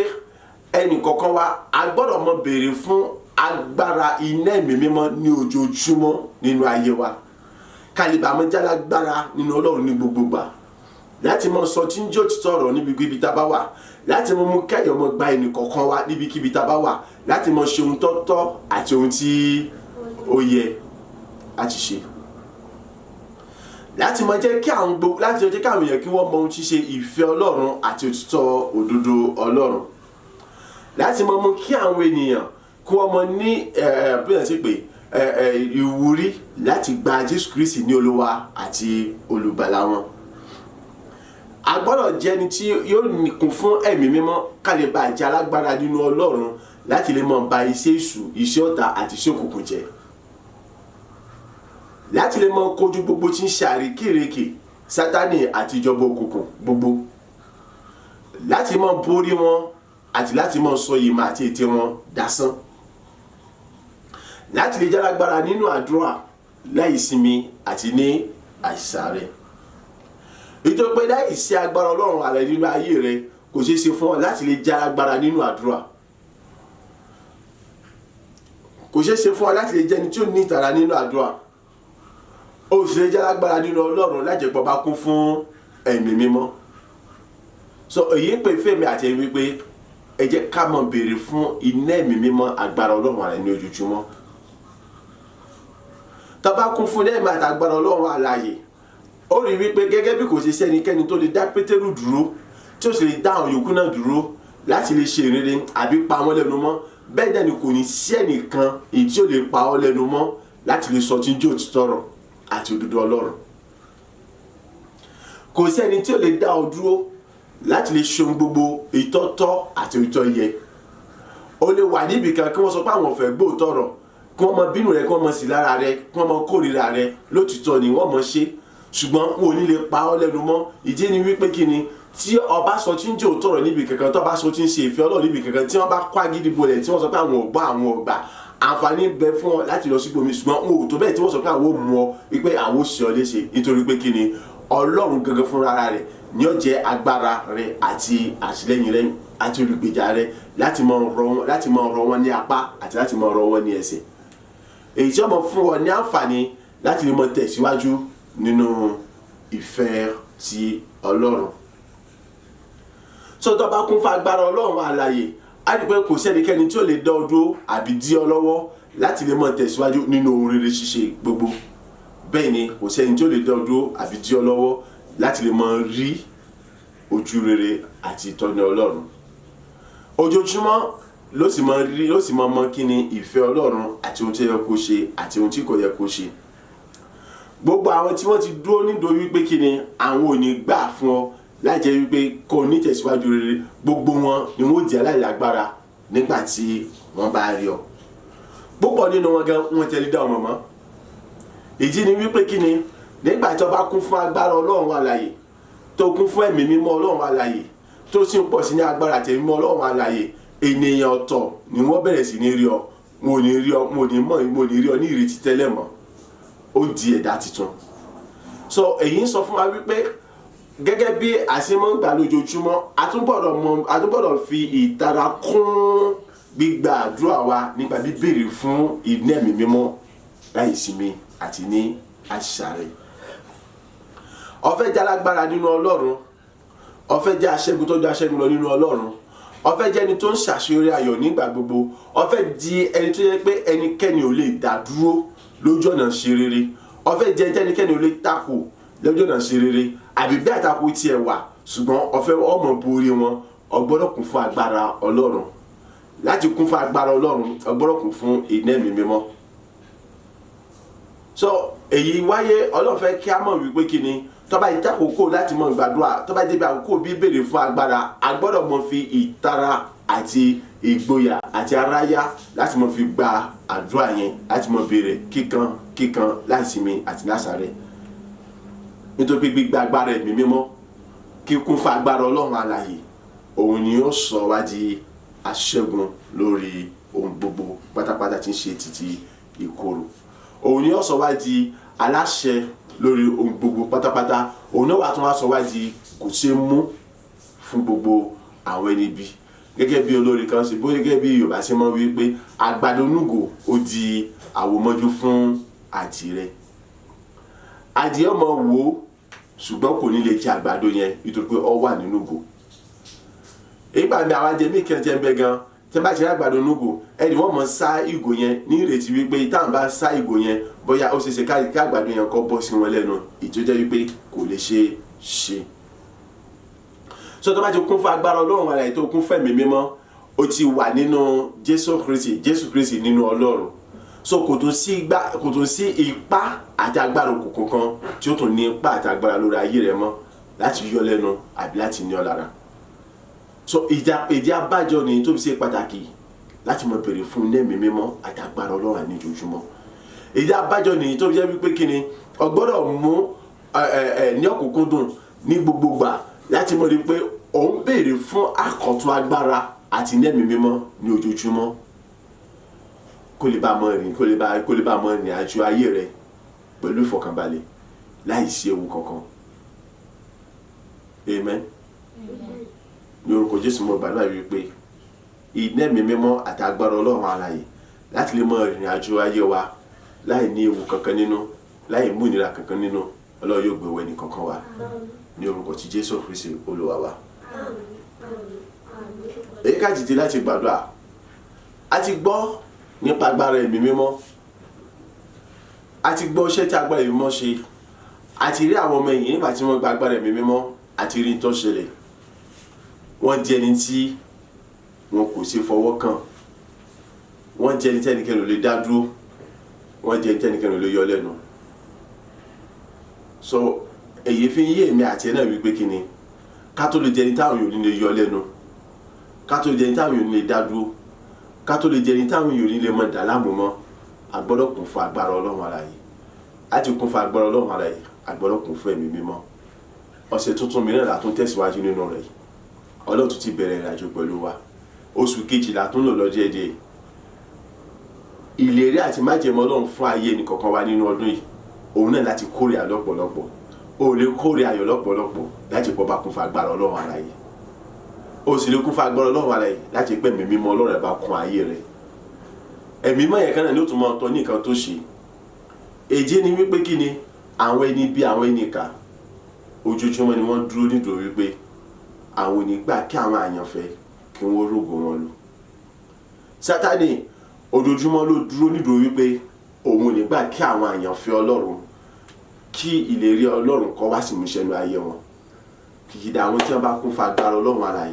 ẹnì kọ̀ọ̀kan wa a gbọ́dọ̀ mọ béèrè fún agbára iná ẹ̀mí mímọ́ ní ojoojúmọ́ nínú ayé wa, ká lè bá mọ jálágbára nínú Ọlọ́run ní gbogbo gbà, láti mọ sọ tí ń jẹ́ òtítọ́ ọ̀rọ̀ níbikíbi tá a bá wà, láti mọ mú kẹ́yọ̀ mọ gba ẹnì kọ̀ọ̀kan wa níbikíbi tá a bá wà, láti mọ ṣe ohun tó tọ́ àti ohun tí ó yẹ láti ṣe, láti mọ jẹ́ kí àwọn gbogbo, láti jẹ́ kí àwọn èèyàn kí wọ́n mọ ohun tí ṣe ìfẹ́ Ọlọ́run àti òtítọ́ òdodo Ọlọ́run, láti mọ mú kí àwọn ènìyàn kí wọ́n mọ ní bí wọ́n ti pè ìwúrí láti gba Jésù Kristi ní Olúwa àti olùgbàlà wọn. A gbọ́dọ̀ jẹ́ ẹni tí yóò kún fún ẹ̀mí mímọ́ ká lè bá jẹ́ alágbára nínú Ọlọ́run láti lè mọ ba iṣẹ́ èṣù, iṣẹ́ ọ̀tá àti iṣẹ́ òkùnkùn jẹ́, láti lè mọ kojú gbogbo tí ń ṣe àríkèrèkè Sátánì àti ìjọba òkùnkùn gbogbo, láti mọ borí wọn àti láti máa sọ ìmọ̀ àti ète wọn dasán. Láti lè jálágbára nínú àdúrà láì sinmi àti ní àìsàárẹ̀. Nítorí pé láì sí agbára Ọlọ́run àlẹ́ nínú ayé rẹ, kò ṣeé ṣe fún ọ láti lè jálágbára nínú àdúrà. Kò ṣeé ṣe fún ọ láti lè jẹ́ ẹni tí ó ní ìtara nínú àdúrà. O sì lè jálágbára nínú Ọlọ́run láì jẹ́ pé o bá kún fún ẹ̀mí mímọ́. So èyí ń pè fèmí àti ẹ̀yin wípé ẹ jẹ́ ká máa béèrè fún iná ẹ̀mí mímọ́, agbára Ọlọ́run àlàyé ní ojoojúmọ́. Tá bá kún fún ẹ̀mí àti agbára Ọlọ́run àlàyé, ó rí wípé gẹ́gẹ́ bí kò ṣe sí ẹnikẹ́ni tó lè dá Pétérù dúró, tí ó sì lè dá àwọn yòókù náà dúró láti lè ṣe ìrere àbí pa wọ́n lẹ́nu mọ́, bẹ́ẹ̀ náà ni kò ní sí ẹnìkan èyí tí ó lè pa ọ́ lẹ́nu mọ́ láti lè sọ tí ń jẹ́ òtítọ́ ọ̀rọ̀ àti òdodo Ọlọ́run. Kò sí ẹni tí ó lè dá ọ dúró láti lè ṣe ohun gbogbo ìtọ́tọ́ àti ìtọ́ yẹ. O lè wà níbì kan kí wọ́n sọ pé àwọn ò fẹ́ gbóòótọ́ ọ̀rọ̀, kí wọ́n mọ bínú rẹ, kí wọ́n mọ sí lára rẹ, kí wọ́n mọ kórìíra rẹ, lótìtọ́ ni wọ́n mọ ṣe, ṣùgbọ́n wọn ò ní lè pa ọ́ lẹ́nu mọ́. Ìdí ni wípé kí ni tí ọba sọ tí ń jẹ́ òótọ́ ọ̀rọ̀ níbi kankan, tó bá sọ tí ń ṣe ìfẹ́ Ọlọ́run níbi kankan, tí wọ́n bá kó agídí bolẹ̀, tí wọ́n sọ pé àwọn ò gbọ́, àwọn ò gbà, àǹfààní bẹ fún ọ láti lọ síbòmí, ṣùgbọ́n wọn ò tó bẹ́ẹ̀ tí wọ́n sọ pé àwọn ò mú ọ, wípé àwọn ò ṣe ọ léṣe. Nítorí pé kí ni Ọlọ́run gangan fúnra rẹ̀ ni ó jẹ́ agbára rẹ àti àtìlẹ́yìn rẹ àti olùgbèjà rẹ láti máa rọ wọn ní apá àti láti máa rọ wọn ní ẹsẹ̀, èyí tí ó máa fún ọ ní àǹfààní láti lè máa tẹ̀síwájú nínú ìfẹ́ ti Ọlọ́run. So tó bá kún fún agbára Ọlọ́run àlàyé, á rí pé kò sí ẹnikẹ́ni tí ó lè dá ọ dúró àbí dí ọ lọ́wọ́ láti lè máa tẹ̀síwájú nínú ohun rere ṣíṣe gbogbo. Bẹ́ẹ̀ ni kò sí ẹni tí ó lè dá ọ dúró àbí dí ọ lọ́wọ́ láti lè máa rí ojú rere àti ìtọ́ni Ọlọ́run. Ojoojúmọ́ ló sì máa rí, ló sì máa mọ kí ni ìfẹ́ Ọlọ́run àti ohun tí ó yẹ kó ṣe àti ohun tí kò yẹ kó ṣe. Gbogbo àwọn tí wọ́n ti dúró nítorí wípé kí ni àwọn ò ní gbà fún ọ láì jẹ́ wípé kò ní tẹ̀síwájú rere, gbogbo wọn ni wọ́n di aláìlágbára nígbà tí wọ́n bá rí ọ. Púpọ̀ nínú wọn gan wọ́n tẹ̀lé dá ọmọ mọ́. Ìdí ni wípé kí ni nígbà tí o bá kún fún agbára Ọlọ́run alààyè, tó kún fún ẹ̀mí mímọ́ Ọlọ́run alààyè, tó sì ń pọ̀ sí ní agbára àti ẹ̀mí mímọ́ Ọlọ́run alààyè, ènìyàn ọ̀tọ̀ ni wọ́n bẹ̀rẹ̀ sí ní rí ọ. Wọn ò ní rí ọ, wọn ò ní mọ̀, wọn ò ní rí ọ ní ìrètí tẹ́lẹ̀ mọ́. Ó di ẹ̀dá tuntun. So èyí ń sọ fún wa wípé gẹ́gẹ́ bí a ṣe máa ń gbà lójoojúmọ́, a tún gbọ́dọ̀ fi ìtara kún gbígba àdúrà wa nípa bíbèrè fún iná ẹ̀mí mímọ́ láì sinmi àti ní àṣàrẹ̀. Ó fẹ́ jẹ́ alágbára nínú Ọlọ́run, ó fẹ́ jẹ́ aṣẹ́gun tó ju aṣẹ́gun lọ nínú Ọlọ́run, ó fẹ́ jẹ́ ẹni tó ń ṣàṣeyọrí ayọ̀ nígbà gbogbo, ó fẹ́ di ẹni tó yẹ pé ẹnikẹ́ni ò lè dá dúró lójú ọ̀nà ṣe rere, ó fẹ́ jẹ́ ẹnikẹ́ni ò lè takò lójú ọ̀nà ṣe rere, àbí bí àtakò tiẹ̀ wà, ṣùgbọ́n ó fẹ́ ọmọ borí wọn. Ó gbọ́dọ̀ kún fún agbára Ọlọ́run. Láti kún fún agbára Ọlọ́run, ó gbọ́dọ̀ kún fún iná ẹ̀mí mímọ́. So èyí wáyé, Ọlọ́run fẹ́ kí a mọ̀ wípé kí ni tó bá jẹ́ àkókò láti mọ̀ gbàdúrà, tó bá jẹ́ bí àkókò bí béèrè fún agbára, a gbọ́dọ̀ mọ̀ fi ìtara àti ìgboyà àti aráyá láti mọ̀ fi gba àdúrà yẹn, láti mọ̀ béèrè kíkan kíkan láìsinmi àti láṣàárẹ̀. Nítorí pé gbígba agbára ẹ̀mí mímọ́, kíkún fún agbára Ọlọ́run alààyè, òun ni ó sọ wá di aṣẹ́gun lórí ohun gbogbo pátápátá tí ń ṣe títí ìkorò. Òun ni ó sọ wá di aláṣẹ lórí ohun gbogbo pátápátá. Òun náà wà tún wá sọ wá di kò ṣeé mú fún gbogbo àwọn ẹni bí. Gẹ́gẹ́ bí olórí kan ṣe, bóyá gẹ́gẹ́ bí Yorùbá ṣe mọ̀ wípé àgbàdo onúgò ó di àwòmọ́jú fún adìrẹ. Adìẹ ọmọ wò ó, ṣùgbọ́n kò ní lè jẹ àgbàdo yẹn nítorí pé ó wà nínú ìgò. Ìgbà mi àwọn ajẹmí kan jẹ́ ń bẹ gan, tí wọ́n bá ti rí àgbàdo onúgò, ẹni wọ́n mọ̀ sá ìgò yẹn ní ìrètí wípé táwọn bá sá ìgò yẹn, bóyá ó ṣeéṣe ká àgbàdo yẹn kó bọ́ sí wọn lẹ́nu, èyí tó jẹ́ wípé kò lè ṣe ṣe. So tó bá ti kún fún agbára Ọlọ́run alààyè, tó kún fún ẹ̀mí mímọ́, ó ti wà nínú Jésù Kristi, Jésù Kristi nínú Ọlọ́run. So kò tún sí ipá àti agbára òkùnkùn kan tí ó tún ní ipá àti agbára lórí ayé rẹ mọ́ láti yọ lẹ́nu àbí láti ní ọ lára. So ìdí abájọ ni tó fi ṣe pàtàkì láti mọ béèrè fún iná ẹ̀mí mímọ́ àti agbára Ọlọ́run ní ojoojúmọ́. Ìdí abájọ ni tó fi jẹ́ wípé kí ni o gbọ́dọ̀ mú ní ọ̀kúnkúndùn ní gbogbo gbà láti mọ̀ rí pé ò ń béèrè fún àkọ́tún agbára àti ní ẹ̀mí mímọ́ ní ojoojúmọ́ kó lè bá mọ rìn kó lè bá mọ rìn àjò ayé rẹ pẹ̀lú ìfọ̀kànbalẹ̀ láì sí ewu kankan. Amen. Ní orúkọ Jésù mo gbàdúrà wípé iná ẹ̀mí mímọ́ àti agbára Ọlọ́run alààyè láti lè mọ ìrìn àjò ayé wa láì ní ewu kankan nínú, láì mú ìnira kankan nínú, Ọlọ́run yóò gbé wọ ẹnì kankan wa ní orúkọ ti Jésù Kristi Olúwa wa. Èyí ká dìde láti gbàdúrà. A ti gbọ́ nípa agbára ẹ̀mí mímọ́, a ti gbọ́ iṣẹ́ tí agbára ẹ̀mí mímọ́ ṣe, a ti rí àwọn ọmọ ẹ̀yìn nígbà tí wọ́n gba agbára ẹ̀mí mímọ́, àti rí tó ṣẹlẹ̀. Wọ́n di ẹni tí wọn kò ṣe fọwọ́ kàn, wọ́n di ẹni tí ẹnikẹ́ni ò lè dá dúró, wọ́n di ẹni tí ẹnikẹ́ni ò lè yọ lẹ́nu. So èyí fi ń yé èmi àti ẹ náà wípé kí ni ká tó lè jẹ ẹni táwọn yòó ní lè yọ lẹ́nu, ká tó lè jẹ ẹni táwọn yòó ní lè dá dúró, ká tó lè jẹ ẹni táwọn yòó ní lè mọ dà láàmú mọ́, a gbọ́dọ̀ kún fún agbára Ọlọ́run alààyè. Láti kún fún agbára Ọlọ́run alààyè, a gbọ́dọ̀ kún fún ẹ̀mí mímọ́. Ọ̀sẹ̀ tuntun mìíràn la tún tẹ̀síwájú nínú rẹ̀. Ọlọ́run tún ti bẹ̀rẹ̀ ìrìnàjò pẹ̀lú wa. Oṣù kejì la tún lò lọ díẹ̀díẹ̀. Ìlérí àti májẹ̀mú Ọlọ́run fún ayé ẹnìkọ̀ọ̀kan wa nínú ọdún yìí, òun náà láti kórè ayọ̀ lọ́pọ̀lọpọ̀. O lè kórè ayọ̀ lọ́pọ̀lọpọ̀ láti pọ̀ bá kún fún agbára Ọlọ́run alààyè. O sì lè kún fún agbára Ọlọ́run alààyè láti pẹ́ ẹ̀mí mímọ́ Ọlọ́run bá kún ayé rẹ̀. Ẹ̀mí mímọ́ yẹn kan náà ni ó tún máa tọ́ ní nǹkan tó ṣe. Èjé ni wípé kí ni àwọn ẹni bí àwọn ẹni ìkà ojoojúmọ́ ni wọ́n dúró nídòó wípé àwọn ò ní gbà kí àwọn àyànfẹ́ kí wọ́n rógo wọn lò. Sátánì ojoojúmọ́ ló dúró nídòó wípé òun ò ní gbà kí àwọn àyànfẹ́ Ọlọ́run kí ìlérí Ọlọ́run kó wá sí ìmúṣẹ nínú ayé wọn. Kìkìdá àwọn tí wọ́n bá kún fún agbára Ọlọ́run alààyè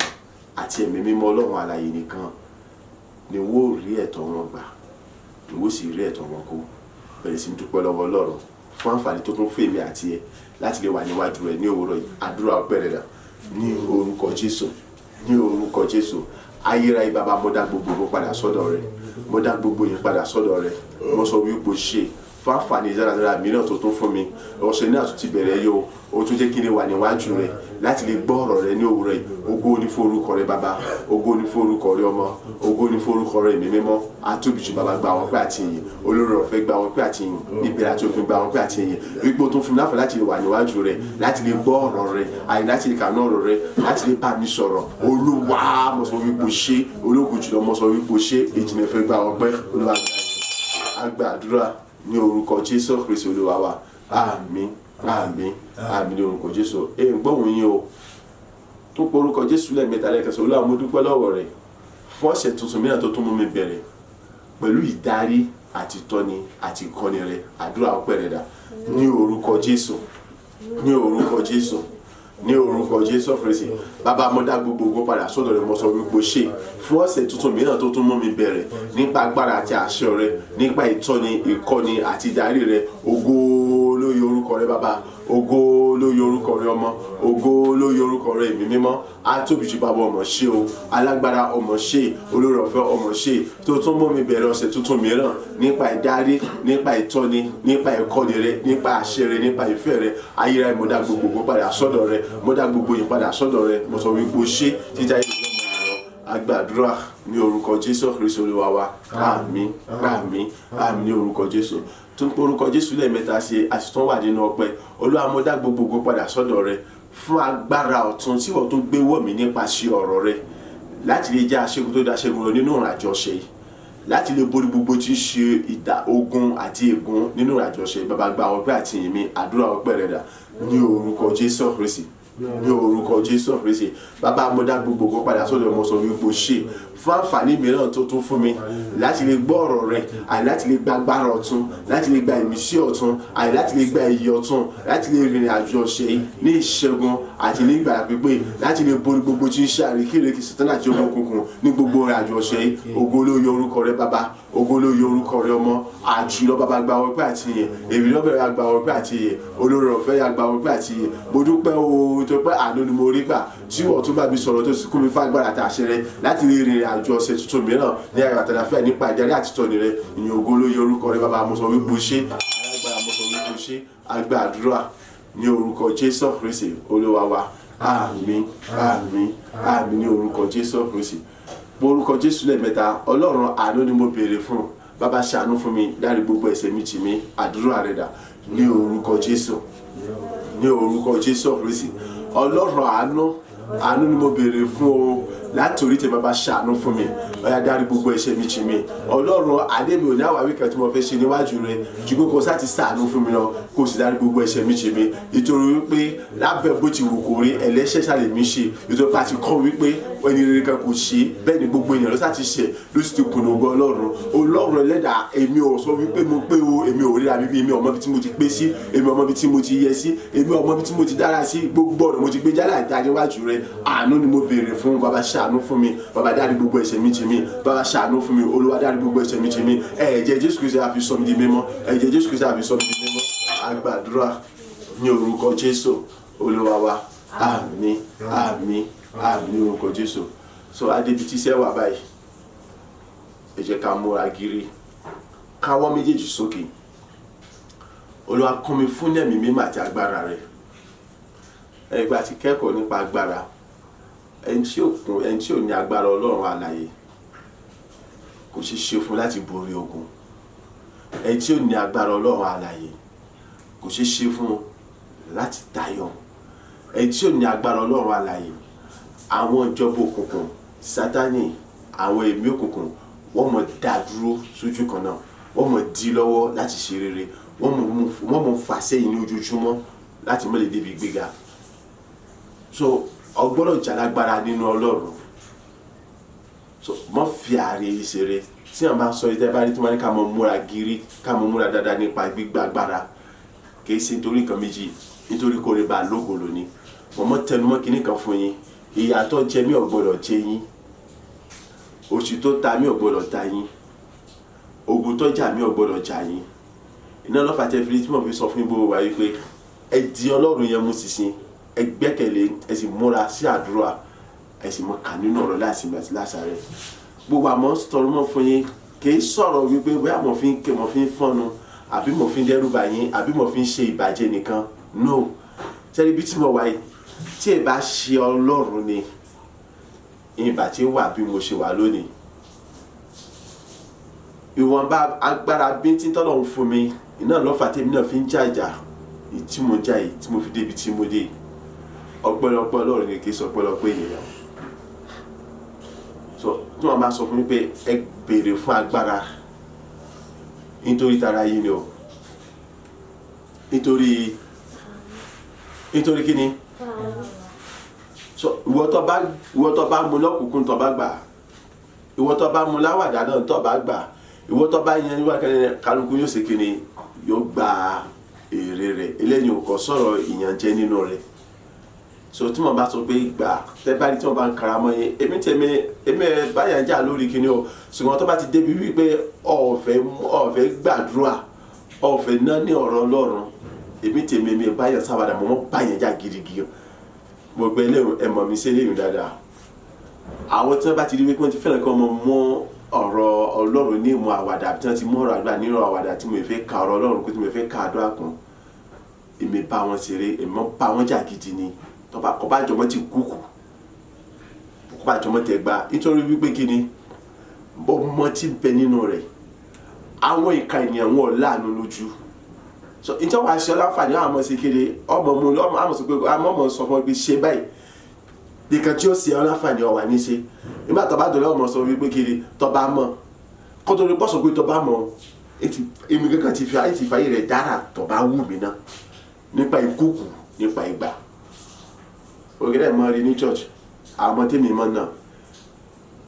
àti ẹ̀mí mímọ́ Ọlọ́run alààyè nìkan ni wọ́n ó rí ẹ̀tọ́ wọn gbà, ni wọ́n sì rí ẹ̀tọ́ wọn kó. Bẹ̀rẹ̀ sí ní dúpẹ́ lọ́wọ́ Ọlọ́run fún àǹfààní tó tún fún èmi àti ẹ láti lè wà níwájú rẹ̀ ní òwúrọ̀ yìí. Àdúrà ọpẹ́ rẹ̀ dà ní orúkọ Jésù, ní orúkọ Jésù. Ayérayé bàbá, mo dá gbogbo padà sọ́dọ̀ rẹ̀, mo dá gbogbo yín padà sọ́dọ̀ rẹ̀. Mo sọ wípé o ṣe fún àǹfààní dáradára mìíràn tó tún fún mi. Ọ̀sẹ̀ náà tún ti bẹ̀rẹ̀ yìí o, o tún jẹ́ kí n lè wà níwájú rẹ̀ láti lè gbọ́ ọ̀rọ̀ rẹ ní òwúrọ̀ yìí. Ògo ni fún orúkọ rẹ bàbá, ògo ni fún orúkọ rẹ ọmọ, ògo ni fún orúkọ rẹ ẹ̀mí mímọ́. Atóbijù bàbá, gba ọpẹ́ àti ìyìn. Olórí ọ̀fẹ́, gba ọpẹ́ àti ìyìn. Ìbẹ̀rẹ̀ àti òpin, gba ọpẹ́ àti ìyìn. Wípé o tún fún mi láǹfààní láti lè wà níwájú rẹ láti lè gbọ́ ọ̀rọ̀ rẹ, àyè láti lè kàánú ọ̀rọ̀ rẹ, láti lè bá mi sọ̀rọ̀. Olúwa, mo sọ wípé o ṣé. Ológo jùlọ, mo sọ wípé o ṣé. Ìjìnlẹ̀ fẹ́ gba ọpẹ́. Olúwa, a gbàdúrà ní orúkọ Jésù Kristi Olúwa wa. Àmín, àmín, àmín ní orúkọ Jésù. Èyí ń gbóhùn yín o tó pe orúkọ Jésù lẹ́ẹ̀mẹ́ta lẹ́ẹ̀kẹsàn. Olúwa, mo dúpẹ́ lọ́wọ́ rẹ̀ fún ọ̀sẹ̀ tuntun mìíràn tó tún mú mi bẹ̀rẹ̀ pẹ̀lú ìdarí àti ìtọ́ni àti ìkọ́ni rẹ̀. Àdúrà ọpẹ́ rẹ̀ dà ní orúkọ Jésù, ní orúkọ Jésù, ní orúkọ Jésù Kristi. Bàbá, mo dá gbogbo ògo padà sọ́dọ̀ rẹ̀. Mo sọ wípé o ṣé fún ọ̀sẹ̀ tuntun mìíràn tó tún mú mi bẹ̀rẹ̀ nípa agbára àti àṣẹ rẹ, nípa ìtọ́ni, ìkọ́ni àti ìdarí rẹ. Ògo lóye orúkọ rẹ bàbá, ògo lóye orúkọ rẹ ọmọ, ògo lóye orúkọ rẹ ẹ̀mí mímọ́. Atóbijù bàbá, ọmọ ṣe o. Alágbára, ọmọ ṣe. Olórí ọ̀fẹ́, ọmọ ṣe tó tún mú mi bẹ̀rẹ̀ ọ̀sẹ̀ tuntun mìíràn nípa ìdarí, nípa ìtọ́ni, nípa ìkọ́ni rẹ, nípa àṣẹ rẹ, nípa ìfẹ́ rẹ. Ayérayé, mo dá gbogbo ògo padà sọ́dọ̀ rẹ, mo dá gbogbo yìí padà sọ́dọ̀ rẹ. Mo sọ wípé o ṣé títa yìí lọ́mọ. A gbàdúrà ní orúkọ Jésù Kristi Olúwa wa. Àmín, àmín, àmín ní orúkọ Jésù. Tún pé orúkọ Jésù lẹ́ẹ̀mẹ́ta ṣe àṣetán wà nínú ọpẹ́. Olúwa, mo dá gbogbo ògo padà sọ́dọ̀ rẹ fún agbára ọ̀tun tí wọ́n tó gbé wọ̀ mí nípasẹ̀ ọ̀rọ̀ rẹ láti lè jẹ́ aṣẹ́gun tó dá aṣẹ́gun lọ nínú ìrìnàjò ọ̀sẹ̀ yìí, láti lè borí gbogbo tí ń ṣe ìdá ogun àti ègún nínú ìrìnàjò ọ̀sẹ̀ yìí. Bàbá, gba ọpẹ́ àti ìyìn mi. Àdúrà ọpẹ́ rẹ dà ní orúkọ Jésù Kristi, ní orúkọ Jésù Kristi. Bàbá, mo dá gbogbo ògo padà sọ́dọ̀. Mo sọ wípé o ṣé fún àǹfààní mìíràn tó tún fún mi láti lè gbọ́ ọ̀rọ̀ rẹ, àti láti lè gba agbára ọ̀tun, láti lè gba ìmísí ọ̀tun, àti láti lè gba iyì ọ̀tun, láti lè rìnrìn àjò ọ̀sẹ̀ yìí ní ìṣẹ́gun àti ní ìgbàlà pípé, láti lè borí gbogbo tí ń ṣe àrékérekè Sátánì àti ogun òkùnkùn ní gbogbo ìrìn àjò ọ̀sẹ̀ yìí. Ògo ló yọ orúkọ rẹ bàbá, ògo ló yọ orúkọ rẹ ọmọ. Àjùlọ bàbá, gba ọpẹ́ àti ìyìn. Èmi lọ́bẹ̀rẹ̀, gba ọpẹ́ àti ìyìn. Olórí ọ̀fẹ́, gba ọpẹ́ àti ìyìn. Mo dúpẹ́ o tó pé àánú ni mo rí gbà tí wọ́n tún bá mi sọ̀rọ̀, tó sì kún mi fún agbára àti àṣẹ rẹ láti lè rìnrìn àjò ọ̀sẹ̀ tuntun mìíràn ní ayọ̀ àtàlàfíà nípa ìdarí àti ìtọ́ni rẹ. Ìyìn, ògo ló yẹ orúkọ rẹ bàbá. Mo sọ wípé o ṣé. Alágbára, mo sọ wípé o ṣé. A gbàdúrà ní orúkọ Jésù Kristi Olúwa wa. Àmín, àmín, àmín ní orúkọ Jésù Kristi. Orúkọ Jésù lẹ́ẹ̀mẹ́ta. Ọlọ́run àánú ni mo béèrè fún. Bàbá ṣàánú fún mi, dárí gbogbo ẹ̀ṣẹ̀ mi jì mí. Àdúrà rẹ̀ dà ní orúkọ Jésù, ní orúkọ Jésù Kristi. Ọlọ́run àánú, àánú ni mo béèrè fún o láti orí tẹ. Bàbá ṣàánú fún mi, ọ̀yá dárí gbogbo ẹ̀ṣẹ̀ mi jì mí. Ọlọ́run àdé, mi ò ní àwáwí kan tí mo fẹ́ ṣe níwájú rẹ ju pé kó sá ti ṣàánú fún mi lọ, kó sì dárí gbogbo ẹ̀ṣẹ̀ mi jì mí, nítorí wípé lábẹ́ bó ti wù kó rí, ẹlẹ́ṣẹ̀ ṣàlè mi ṣe, nítorí pé a ti kọ́ wípé ẹni rere kan kò ṣe. Bẹ́ẹ̀ ni gbogbo ènìyàn ló sá ti ṣẹ̀, ló sì ti kùnà ògo Ọlọ́run. Ọlọ́run ẹlẹ́dàá, èmi ò sọ wípé mo pé o. Èmi ò ríra bíbí, èmi ò mọ ibi tí mo ti pé sí, èmi ò mọ ibi tí mo ti yẹ sí, èmi ò mọ ibi tí mo ti dára sí. Gbogbo ọ̀nà mo ti gbé jálá ìta níwájú rẹ. Àánú ni mo béèrè fún. Bàbá ṣàánú fún mi, bàbá dárí gbogbo ẹ̀ṣẹ̀ mi jì mí. Bàbá ṣàánú fún mi, Olúwa dárí gbogbo ẹ̀ṣẹ̀ mi jì mí. Ẹ̀jẹ̀ Jésù Kristi á fi sọ mi di mímọ́. Ẹ̀jẹ̀ Jésù Kristi á fi sọ mi di mímọ́. A gbàdúrà ní orúkọ Jésù Olúwa wa. Àmín, àmín, àmín ní orúkọ Jésù. So adébítí iṣẹ́ wà báyìí. Ẹ jẹ́ ká múra gírí, káwọ́ méjèèjì sókè. Olúwa, kún mi fún ẹ̀mí mímọ́ àti agbára rẹ̀. Ẹgbẹ́ àti kẹ́kọ̀ọ́ nípa agbára. Ẹni tí ò kún, ẹni tí ò ní agbára Ọlọ́run alààyè, kò ṣeé ṣe fún láti borí ogun. Ẹni tí ò ní agbára Ọlọ́run alààyè, kò ṣeé ṣe fún láti tayọ. Ẹni tí ò ní agbára Ọlọ́run alààyè, àwọn ìjọba òkùnkùn, Sátánì, àwọn ẹ̀mí òkùnkùn, wọ́n mọ̀ dá dúró sójú kan náà, wọ́n mọ̀ dí lọ́wọ́ láti ṣe rere, wọ́n mọ̀ fà sẹ́yìn ní ojoojúmọ́ láti mọ̀ lè débi gbéga. So o gbọ́dọ̀ jàlágbára nínú Ọlọ́run. So mọ́ fi àárẹ̀ ìṣeré tí wọ́n bá sọ ìtẹ́ bá rí tí wọ́n ní ká mọ̀ múra gírí, ká mọ̀ múra dáadáa nípa gbígbà agbára. Kì í ṣe nítorí nǹkan méjì, nítorí kó lè bá a lógo lónìí. Mo mọ́ tẹnumọ́ kinní kan fún yín: ìyà tó jẹ mí ò gbọ́dọ̀ jẹ yín, òṣì tó ta mí ò gbọ́dọ̀ ta yín, ogun tó jà mí ò gbọ́dọ̀ jà yín. Iná lọ́fà tẹ́ fi tí mo fi sọ fún gbogbo wa wípé ẹ di Ọlọ́run yẹn mú ṣinṣin, ẹ gbẹ́kẹ̀lé, ẹ sì múra sí àdúrà, ẹ sì mọ kà nínú ọ̀rọ̀ láìsí àti láṣàrẹ̀ gbogbo. Àmọ́ tọrọ mọ́ fún yín, kì í sọ̀rọ̀ wípé bóyá mo fi ń ké, mo fi ń fọ́nu, àbí mo fi ń dẹ́rù bà yín, àbí mo fi ń ṣe ìbàjẹ́ nìkan. No, sẹ́ni bí tí mo wà yìí, tí ẹ bá ṣe Ọlọ́run ni, ìbà tí wà bí mo ṣe wà lónìí. Ìwọ̀nba agbára bíntín tọ́lọ́run fún mi iná lọ́fà tèmi náà fi ń jàjà tí mo jà yìí, tí mo fi débi tí mo dé. Ọpẹ́lọpẹ́ Ọlọ́run ni, kì í sọ ọpẹ́lọpẹ́ ènìyàn. So tí wọ́n bá sọ fún mi pé ẹ béèrè fún agbára, nítorí tara yín ni o. Nítorí kí ni? So ìwọ tó bá mú lọ́kùnkún, tó bá gbà, ìwọ tó bá mú láwàdà náà, tó bá gbà, ìwọ tó bá yẹn níwá kẹrin, kálukú yóò ṣe kíni? Yóò gba èrè rẹ̀. Eléyìí ò kọ sọ̀rọ̀ ìyànjẹ nínú rẹ̀. So tí mo bá sọ pé gbà, tẹ́ bá rí tí wọ́n bá ń kara mọ́ yín, èmi tèmi, èmi ẹ báyà ń jà lórí kíni o. Ṣùgbọ́n tó bá ti débi wípé ọ̀fẹ́ gbàdúrà, ọ̀fẹ́ náà ní ọ̀rọ̀ Ọlọ́run, èmi tèmi, èmi báyà sáwàdà, mo mọ́ báyà jà gidigidi. Mo gbẹ eléyìí, ẹ mọ̀ mi sí eléyìí dáadáa. Àwọn tí wọ́n bá ti rí wípé wọ́n ti fẹ́ràn kí wọ́n mọ ọ̀rọ̀ Ọlọ́run ní ìmọ̀ àwàdà, àbí tí wọ́n ti mú ọ̀rọ̀ àdúrà nínú àwàdà, tí mo fẹ́ ka ọ̀rọ̀ Ọlọ́run kó tí mo fẹ́ ka àdúrà kún, èmi bá wọn ṣeré, èmi mọ́ bá wọn jà gidi ni. Tọ́ba kọ́ bá jọmọ́ ti kúkú, kọ́ bá jọmọ́ tẹ gba, nítorí wípé kí ni ọmọ tí ń bẹ nínú rẹ̀. Àwọn ìka ènìyàn, wọn ò láàánú lójú. So nítorí wàá ṣe ọláǹfààní, àwọn ọmọ sí kéde ọmọ mu ọmọ àmọ̀ sọ pé àmọ́ ọmọ sọ fún ọ pé ṣe báyìí nìkan tí ó ṣe ọláǹfààní, ọwà ní ṣe. Nígbà tó bá dọ̀lẹ́, ọmọ sọ wípé kiri tọba mọ̀ kó tó lè pọ̀ sọ pé tọba mọ̀. Èmi kankan ti fi ayé ti fàyè rẹ̀ dára tọba wù mí náà nípa ìkúkù, nípa ìgbà ògẹ́dẹ̀ mọ́ rí ní church. Àwọn ọmọ tèmi mọ́ náà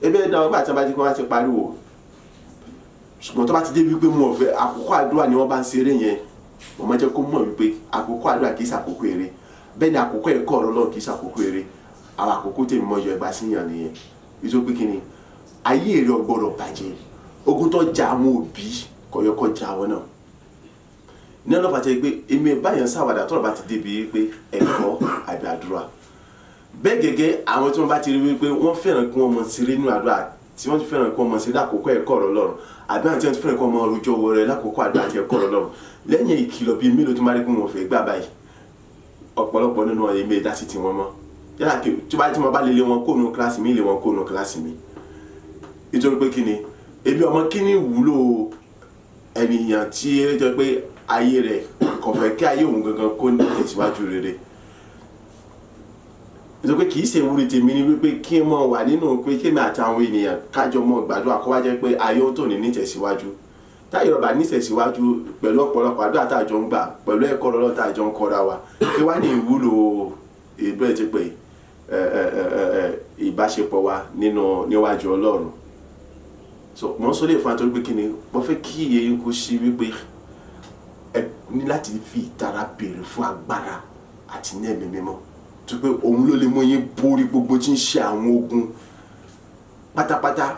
ebe náà, nígbà tí wọ́n bá ti kí wọ́n ti pariwo. Ṣùgbọ́n tó bá ti dé wípé mo fẹ́ àkókò àdúrà ni wọ́n bá ń ṣeré yẹn, mo máa jẹ́ kó mọ̀ wípé àkókò àdúrà kì í ṣàkókò eré. Bẹ́ẹ̀ ni àkókò ẹ̀kọ́ ọ̀rọ̀ Ọlọ́run kì í ṣàkókò eré. Àwọn àkókò tèmi mọ̀ yọ ẹgbàá síyàn nìyẹn. Nítorí pé kí ni? Ayé rẹ̀ ò gbọ́dọ̀ bàjẹ́. Ogun tó ja àwọn òbí kọ̀yọ́kọ̀ ja àwọn náà ní ọlọ́pàá jẹ́ pé èmi báyọ̀ ń ṣàwàdà tọ́rọ̀ bá ti débi pé ẹ̀kọ́ àbí àdúrà. Bẹ́ẹ̀ gẹ́gẹ́, àwọn tí wọ́n bá ti rí wípé wọ́n fẹ́ràn kí wọ́n mọ ṣeré nínú àdúrà, tí wọ́n ti fẹ́ràn kí wọ́n mọ ṣeré lákòókò ẹ̀kọ́ ọ̀rọ̀ Ọlọ́run, àbí àwọn tí wọ́n ti fẹ́ràn kí wọ́n mọ rojọ́ wọ rẹ lákòókò àdúrà àti ẹ̀kọ́ ọ̀rọ̀ Ọlọ́run, lẹ́yìn ìkìlọ̀ bíi mélòó tó máa rí pé wọ́n fẹ́ gbà báyìí, ọ̀pọ̀lọpọ̀ nínú wọn, èmi ìdásí tiwọn mọ́. Yálà kí tí wọ́n bá lè lé wọn kó nu kíláàsì mi, lé wọn kó nu kíláàsì mi. Nítorí pé kí ni èmi ọmọ kí ni ìwúlò ènìyàn tí ó jẹ́ pé ayé rẹ̀ kò fẹ́ kí ayé òun gangan kó ní tẹ̀síwájú rere. Nítorí pé kì í ṣe ìwúrí tèmi ni wípé kí n mọ̀ wà nínú pé kémi àti àwọn ènìyàn kájọ mọ̀ gbàdúrà kó wá jẹ́ pé ayé òun tò ní ní tẹ̀síwájú. Táyé ọba ní tẹ̀síwájú pẹ̀lú ọ̀pọ̀lọpọ̀ àdúrà tá a jọ ń gbà, pẹ̀lú ẹ̀kọ́ Ọlọ́run tá a jọ ń kọ́ra wa, kí wá ní ìwúlò ìbẹ̀rẹ̀ ti pé ìbáṣepọ̀ wa nínú níwájú Ọlọ́run. So mo ń sọ lè fún wa torí pé kí ni mo fẹ́ kí iye yín kó sí wípé ẹ ní láti fi ìtara béèrè fún agbára àti ní ẹ̀mí mímọ́, tó pé òun ló lè mú yín borí gbogbo tí ń ṣe àwọn ogun pátápátá,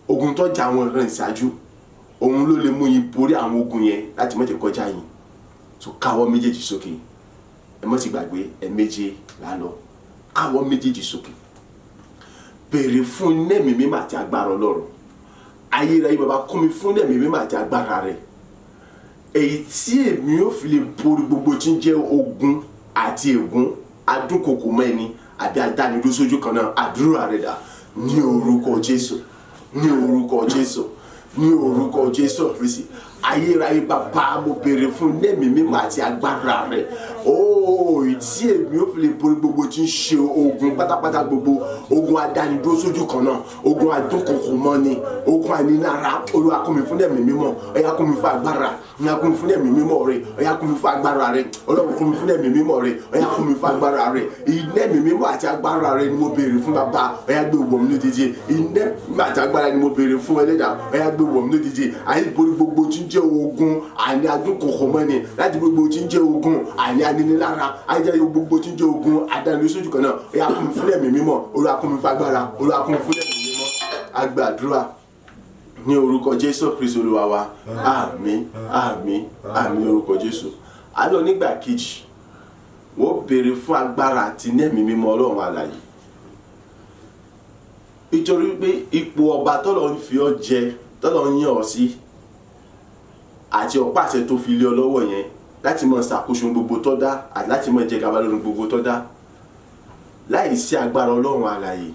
ogun tó jà àwọn ìran ìṣáájú, òun ló lè mú yín borí àwọn ogun yẹn láti má jẹ́ kọjá yín. So káwọ́ méjèèjì sókè, ẹ má sì gbàgbé ẹ méje là lọ, káwọ́ méjèèjì sókè, béèrè fún ẹ̀mí mímọ́ àti agbára Ọlọ́run. Ayérayé bàbá, kún mi fún ẹ̀mí mímọ́ àti agbára rẹ̀, èyí tí èmi ò fi lè borí gbogbo tí ń jẹ́ ogun àti ègún adúnkokò mọ́ ẹni àbí adánidúró sójú kan náà. Àdúrà rẹ̀ dà ní orúkọ Jésù, ní orúkọ Jésù, ní orúkọ Jésù Kristi. Ayérayé bàbá, mo béèrè fún ẹ̀mí mímọ́ àti agbára rẹ̀, ooo, tí èmi ò fi lè borí gbogbo tí ń ṣe ogun pátápátá, gbogbo ogun adánidúró sójú kan náà, ogun adúnkokò mọ́ni, ogun ànílára. Olúwa kún mi fún ẹ̀mí mímọ́, ó yá kún mi fún agbára, ó yá kún mi fún ẹ̀mí mímọ́ rẹ̀, ó yá kún mi fún agbára rẹ̀. Ọlọ́run kún mi fún ẹ̀mí mímọ́ rẹ̀, ó yá kún mi fún agbára rẹ̀. Iná ẹ̀mí mímọ́ àti agbára rẹ̀ ni mo béèrè fún bàbá, ó yá gbé wọ̀ mí lójijì. Iná ẹ̀mí àti agbára ni mo béèrè fún ẹlẹ́dàá, ó yá gbé wọ̀ mí lójijì. Àyè borí gbogbo tí ń jẹ́ ogun àní adúnkokò mọ́ni, láti gbogbo tí ń jẹ́ ogun àní aninilára, àyè gbogbo tí ń jẹ́ ogun àdánù sójú kan náà. Ó yá kún mi fún ẹ̀mí mímọ́, Olúwa kún mi fún agbára, Olúwa kún mi fún ẹ̀mí mímọ́. A gbàdúrà ní orúkọ Jésù Kristi Olúwa wa. Àmín, àmín, àmín ní orúkọ Jésù. A lọ nígbà kejì, wọ́n béèrè fún agbára àti ní ẹ̀mí mímọ́ Ọlọ́run alààyè. Nítorí pé ipò ọba tọ́lọ́ ń fi ọ́ jẹ, tọ́lọ́ ń yàn ọ́ sí, àti ọ̀pá àṣẹ tó fi lé ọ lọ́wọ́ yẹn láti máa ṣàkóso gbogbo tó dá àti láti máa jẹ gàba lórí gbogbo tó dá, láì sí agbára Ọlọ́run alààyè,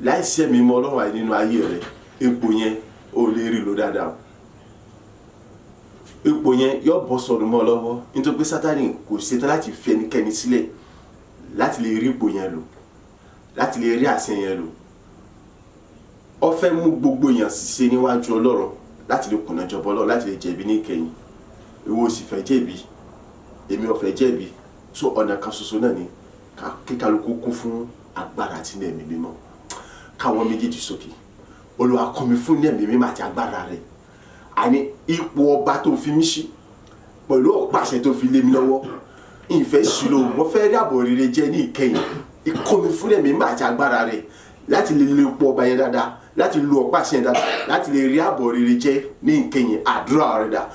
láì sí ẹ̀mí mímọ́ Ọlọ́run alààyè nínú ayé rẹ, ipò yẹn ò lè rí lò dáadáa. Ipò yẹn yóò bọ́ sọnù mọ́ ọ lọ́wọ́, nítorí pé Sátánì kò ṣetán láti fi ẹnikẹ́ni sílẹ̀ láti lè rí ipò yẹn lò, láti lè rí àṣẹ yẹn lò. Ó fẹ́ mú gbogbo èèyàn ṣiṣẹ́ níwájú Ọlọ́run láti lè kùnà jọba Ọlọ́run, láti lè jẹ̀bi ní ìkẹyìn. Ìwọ ò sì fẹ́ jẹ̀bi, èmi ò fẹ́ jẹ̀bi. So ọ̀nà kan ṣoṣo náà ni kí kálukú kún fún agbára àti ní ẹ̀mí mímọ́. Káwọn méjèèjì sókè. Olúwa kún mi fún ní ẹ̀mí mímọ́ àti agbára rẹ̀. Àní ipò ọba tó fi mí sí pẹ̀lú ọ̀pá àṣẹ tó fi lé mi lọ́wọ́, ìfẹ́ sílò, mo fẹ́ rí àbọ̀ rere jẹ́ ní ìkẹyìn. Ìkún mi fún ẹ̀mí mímọ́ àti agbára rẹ̀ láti lè lo ipò ọba yẹn dáadáa, láti lo ọ̀pá àṣẹ yẹn dáadáa, láti lè rí àbọ̀ rere jẹ́ ní ìkẹyìn. Àdúrà rẹ̀ dà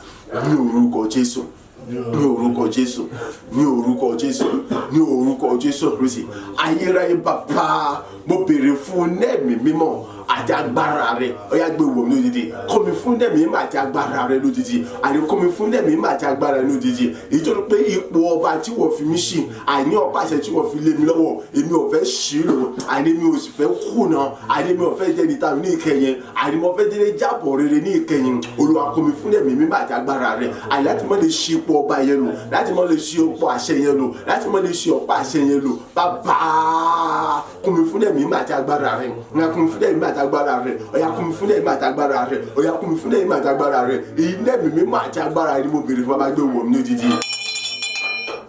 ní orúkọ Jésù, ní orúkọ Jésù, ní orúkọ Jésù, ní orúkọ Jésù Kristi. Ayérayé bàbá, mo béèrè fún ẹ̀mí mímọ́ àti agbára rẹ̀, ó yá gbé wọ̀ mí lójijì. Kọ́ mi fún ẹ̀mí mímọ́ àti agbára rẹ̀ lójijì. Àní kọ́ mi fún ẹ̀mí mímọ́ àti agbára rẹ̀ lójijì. Nítorí pé ipò ọba tí wọ́n fi mí sí, àní ọ̀pá àṣẹ tí wọ́n fi lé mi lọ́wọ́, èmi ò fẹ́ ṣì lò, àní mi ò sì fẹ́ kùnà, àní mi ò fẹ́ jẹ́ níta ní ìkẹyìn, àní mo fẹ́ jẹ́ jábọ̀ rere ní ìkẹyìn. Olúwa kọ́ mi fún ẹ̀mí mímọ́ àti agbára rẹ̀, àní láti má lè ṣí ipò ọba yẹn lò, láti má lè ṣí ipò àṣẹ yẹn lò, láti má lè ṣí ọ̀pá àṣẹ yẹn lò. Bàbá, kún mi fún ẹ̀mí mímọ́ àti agbára rẹ̀, kún mi fún ẹ̀mí mímọ́ àti agbára rẹ̀, ó yá kún mi fún ẹ̀mí àti agbára rẹ̀, ó yá kún mi fún ẹ̀mí àti agbára rẹ̀. Iná ẹ̀mí mímọ́ àti agbára rẹ̀ ni mo béèrè fún bàbá, gbé wọ̀ mí lójijì.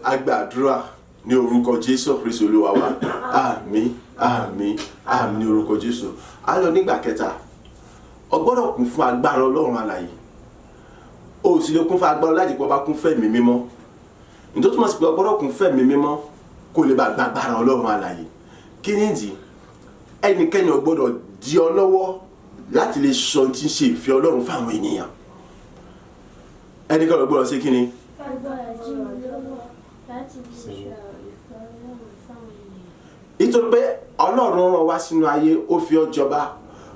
A gbàdúrà ní orúkọ Jésù Kristi Olúwa wa. Àmín, àmín, àmín ní orúkọ Jésù. A lọ nígbà kẹta, o gbọ́dọ̀ kún fún agbára Ọlọ́run alààyè. O sì lè kún fún agbára láti pé ọba kún fún ẹ̀mí mímọ́. Nítorí túmọ̀ sí pé o gbọ́dọ̀ kún fún ẹ̀mí mímọ́ kó lè bá gbàgbára Ọlọ́run alààyè. Kí ni ìdí? Ẹnikẹ́ni ò gbọ́dọ̀ di ọ lọ́wọ́ láti lè sọ tí ń ṣe ìfẹ́ Ọlọ́run fáwọn ènìyàn. Ẹnikẹ́ni ò gbọ́dọ̀ ṣe kí ni? Agbára tí mo lọ́wọ́ láti lè sọ ìfẹ́ Ọlọ́run fáwọn ènìyàn. Nítorí pé Ọlọ́run rán wá sínú ayé, ó fi ọ́ jọba,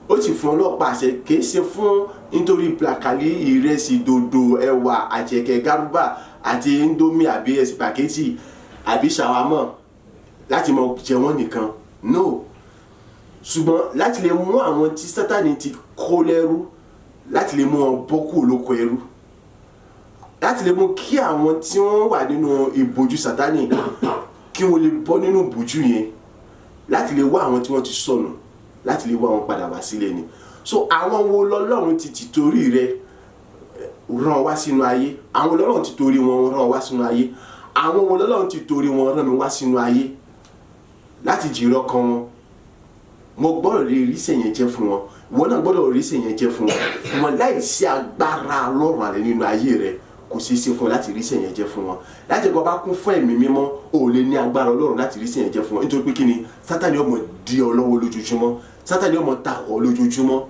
ó sì fún ọlọ́pàá àṣẹ, kì í ṣe fún nítorí plàkàlí, ìrẹsì, dòdò, ẹ̀wà, àjẹkẹ̀, gárúbà àti indomie àbí spaghetti àbí ṣàwámọ̀ láti mọ jẹ wọ́n nìkan. No, Ṣùgbọ́n láti lè mú àwọn tí Sátánì ti kó lẹ́rú, láti lè mú wọn bọ́ kúrò lóko ẹrú, láti lè mú kí àwọn tí wọ́n wà nínú ìbòjú Sátánì kí wọ́n lè bọ́ nínú ìbòjú yẹn, láti lè wá àwọn tí wọ́n ti sọnù, láti lè wá wọn padà wá sílé ni. So àwọn wo lọ́lọ́run ti tìtorí rẹ rán wá sínú ayé? Àwọn lọ́lọ́run ti torí wọn rán wá sínú ayé? Àwọn wo lọ́lọ́run ti torí wọn rán mi wá sínú ayé láti jìrọ̀ kan wọn? Mo gbọ́dọ̀ lè rí sẹ̀yìn jẹ́ fún wọn, ìwọ náà gbọ́dọ̀ rí sẹ̀yìn jẹ́ fún wọn. Wọn láì sí agbára Ọlọ́run àlẹ́ nínú ayé rẹ, kò ṣeé ṣe fún ọ láti rí sẹ̀yìn jẹ́ fún wọn. Láti kọ́ bá kún fún ẹ̀mí mímọ́, o ò lè ní agbára Ọlọ́run láti rí sẹ̀yìn jẹ́ fún wọn. Nítorí pé kí ni? Sátánì ó máa dí ọ lọ́wọ́ lójoojúmọ́, Sátánì ó máa takò ọ lójoojúmọ́.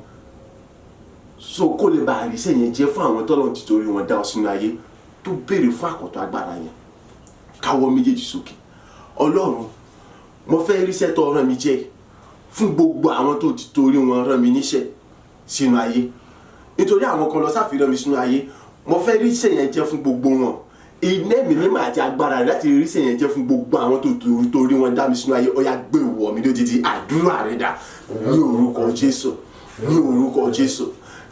So kó lè bá rí sẹ̀yìn jẹ́ fún àwọn tọ́lọ́run ti torí wọn dá ọ sínú ayé, tó béèrè fún àkọ́tọ̀ agbára yẹn. Káwọ́ méjèèjì sókè. Ọlọ́run, mo fẹ́ ríṣẹ́ tó rán mi jẹ́ fún gbogbo àwọn tó ti torí wọn rán mi níṣẹ́ sínú ayé. Nítorí àwọn kan lọ sáfìrán mi sínú ayé, mo fẹ́ ríṣẹ́ yẹn jẹ́ fún gbogbo wọn. Iná ẹ̀mí mímọ́ àti agbára rẹ̀ láti ríṣẹ́ yẹn jẹ́ fún gbogbo àwọn tó torí wọn dá mi sínú ayé. Ó yá, gbé wọ̀ mí lójijì. Àdúrà rẹ̀ dà ní orúkọ Jésù, ní orúkọ Jésù,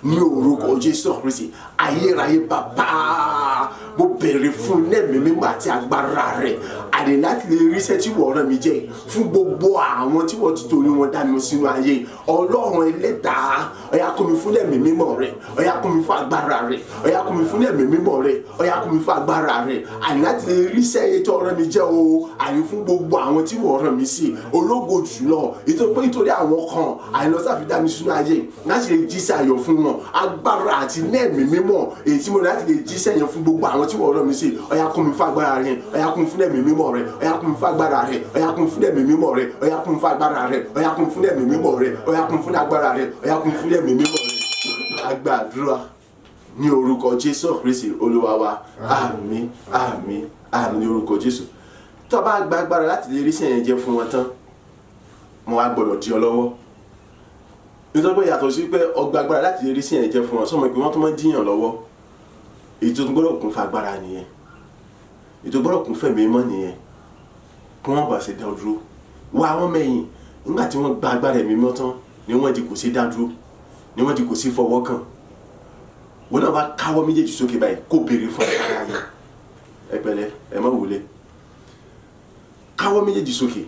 ní orúkọ Jésù Kristi. Ayérayé bàbá, mo béèrè fún iná ẹ̀mí mímọ́ àti agbára rẹ̀ àdè láti lè ríṣẹ́ tí wọ́n rán mi jẹ́ fún gbogbo àwọn tí wọ́n ti torí wọn dá mi sínú ayé. Ọlọ́run ẹlẹ́dàá, ó yá kún mi fún ẹ̀mí mímọ́ rẹ̀, ó yá kún mi fún agbára rẹ̀, ó yá kún mi fún ẹ̀mí mímọ́ rẹ̀, ó yá kún mi fún agbára rẹ̀ àní láti lè ríṣẹ́ tó rán mi jẹ́ o, àní fún gbogbo àwọn tí wọ́n rán mi sí. Ológo jùlọ, nítorí àwọn kan àní lọ sáfi dá mi sínú ayé láti lè jíṣẹ́ ayọ̀ fún wọn. Agbára àti ẹ̀mí mímọ́ èyí tí mo ní láti lè jíṣẹ́ yẹn fún gbogbo àwọn tí wọ́n rán mi sí, ó yá kún mi fún agbára rẹ̀, ó yá kún mi fún ẹ̀mí mímọ́ rẹ̀, ó yá kún mi fún agbára rẹ̀, ó yá kún mi fún ẹ̀mí mímọ́ rẹ̀, ó yá kún mi fún agbára rẹ̀, ó yá kún mi fún ẹ̀mí mímọ́ rẹ̀, ó yá kún mi fún agbára rẹ̀, ó yá kún mi fún ẹ̀mí mímọ́ rẹ̀. Agbàdúrà ní orúkọ Jésù Kristi Olúwa wa. Àmín, àmín, àmín ní orúkọ Jésù. Tó bá gba agbára láti lè rí sẹ́yìn jẹ́ fún wọn tán, mo wá gbọ́dọ̀ di ọ lọ́wọ́. Nítorí pé yàtọ̀ sí pé ọgbà agbára láti lè rí sẹ́yìn jẹ́ fún wọn, sọmọ pé wọ́n tún máa ń díyàn lọ́wọ́. Èyí tó gbọ́dọ̀ kún fún agbára nìyẹn, èyí tó gbọ́dọ̀ kún fẹ̀mí mọ́ nìyẹn, kí wọ́n bá ṣe dá dúró. Wá àwọn mẹ́yìn nígbà tí wọ́n gba agbára ẹ̀mí mọ́ tán ni wọ́n di kò sí dá dúró, ni wọ́n di kò sí fọwọ́ kàn. Wọn náà bá káwọ́ méjèèjì sókè báyìí kó béèrè fún agbára yẹn. Ẹ pẹ̀lẹ́, ẹ má wọlé. Káwọ́ méjèèjì sókè.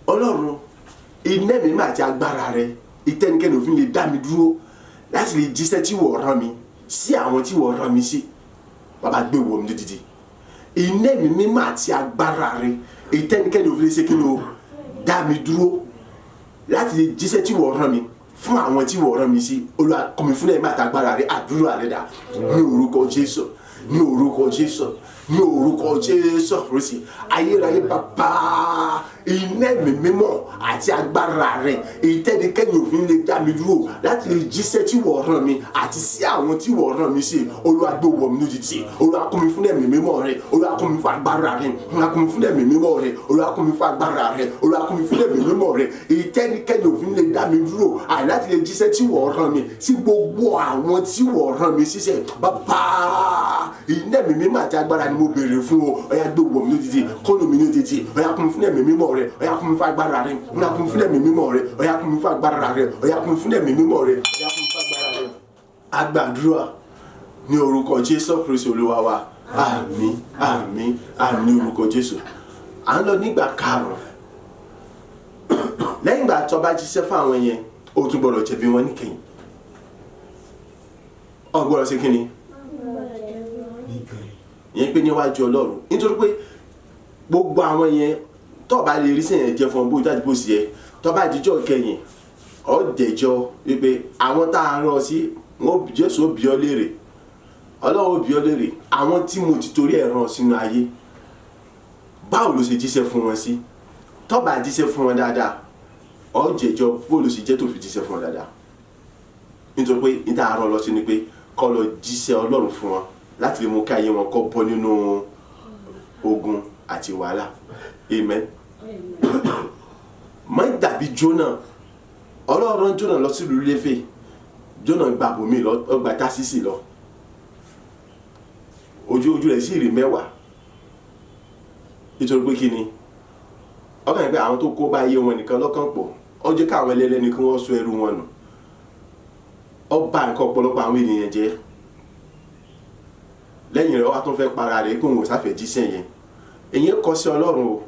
Ọlọ́run, iná ẹ̀mí mímọ́ àti agbára rẹ, ìtẹ́nikẹ́ni òfin lè dá mi dúró láti lè jíṣẹ́ tí wọ́n rán mi sí àwọn tí wọ́n rán mi sí. Bàbá, gbé wọ̀ mí lódìdí. Iná ẹ̀mí mímọ́ àti agbára rẹ, ìtẹ́nikẹ́ni òfin lè ṣe kí ni o, dá mi dúró láti lè jíṣẹ́ tí wọ́n rán mi fún àwọn tí wọ́n rán mi sí. Olúwa, kún mi fún ẹ̀mí àti agbára rẹ. Àdúrà rẹ dà ní orúkọ Jésù, ní orúkọ Jésù, ní orúkọ Jésù Kristi. Ayérayé bàbá, iná ẹ̀mí mímọ́ àti agbára rẹ, ìtẹ́nikẹ́ni òfin lè dá mi dúró láti lè jíṣẹ́ tí wọ́n rán mi àti sí àwọn tí wọ́n rán mi sí. Olúwa, gbé wọ̀ mí lójijì. Olúwa, kún mi fún ẹ̀mí mímọ́ rẹ. Olúwa, kún mi fún agbára rẹ. Olúwa, kún mi fún ẹ̀mí mímọ́ rẹ. Olúwa, kún mi fún agbára rẹ. Olúwa, kún mi fún ẹ̀mí mímọ́ rẹ. Ìtẹ́nikẹ́ni òfin lè dá mi dúró àti láti lè jíṣẹ́ tí wọ́n rán mi sí gbogbo àwọn tí wọ́n rán mi síṣẹ́. Bàbá, iná ẹ̀mí mímọ́ àti agbára ni mo béèrè fún o. Ó yá, gbé wọ̀ mí lójijì, kọ́nù mi lójijì. Ó yá, kún mi fún ẹ̀mí mímọ́ rẹ. Ó yá, kún mi fún agbára rẹ. Ó yá, kún mi fún ẹ̀mí mímọ́ rẹ. Ó yá, kún mi fún agbára rẹ. Ó yá, kún mi fún ẹ̀mí mímọ́ rẹ. Ó yá, kún mi fún agbára rẹ. Agbàdúrà ní orúkọ Jésù Kristi Olúwa wa. Àmín, àmín, àmín ní orúkọ Jésù. À ń lọ nígbà karùn-ún. Lẹ́yìn ìgbà tó bá jíṣẹ́ fún àwọn yẹn, ó tún gbọ́dọ̀ jẹ̀bi wọn níkẹyìn. Ó gbọ́dọ̀ ṣe kí ni? Ìyẹn pé níwájú Ọlọ́run. Nítorí pé gbogbo àwọn yẹn tó bá lè rí sẹ́yìn jẹ́ fún ọ bó jáde bó sì yẹ, tó bá dijọ́ kẹyìn, ọ dẹjọ́ wípé àwọn tá a rán ọ sí, wọn Jésù ó bi ọ́ léèrè, Ọlọ́run ó bi ọ́ léèrè, àwọn tí mo ti torí ẹ̀ rán ọ sínú ayé, báwo ló ṣe jíṣẹ́ fún wọn sí? Tó bá jíṣẹ́ fún wọn dáadáa, ọ jẹ́jọ́ bó ló ṣe jẹ́ tó fi jíṣẹ́ fún wọn dáadáa. Nítorí pé níta àárọ̀ lọ sí ni pé kó lọ jíṣẹ́ Ọlọ́run fún wọn láti lè mú kí ayé wọn kó bọ́ nínú ogun àti wàhálà. Amen. Má dàbí Jónà. Ọlọ́run rán Jónà lọ sílùú Léfè. Jónà gba bòmí lọ, ó gba Tásísì lọ. Ojú rẹ̀ sì rí mẹ́wàá. Nítorí pé kí ni? Ọkàn yìí pé àwọn tó kó bá iye wọn nìkan lọ́kàn pọ̀. Ó jẹ́ káwọn ẹlẹ́lẹ́ni kí wọ́n sọ ẹrú wọn nù. Ó bà nǹkan ọ̀pọ̀lọpọ̀ àwọn ènìyàn jẹ́. Lẹ́yìn rẹ̀ ó wá tún fẹ́ para rẹ̀ kó òun ò sáfẹ́ jíṣẹ́ yẹn. Èyí kọ sí Ọlọ́run o.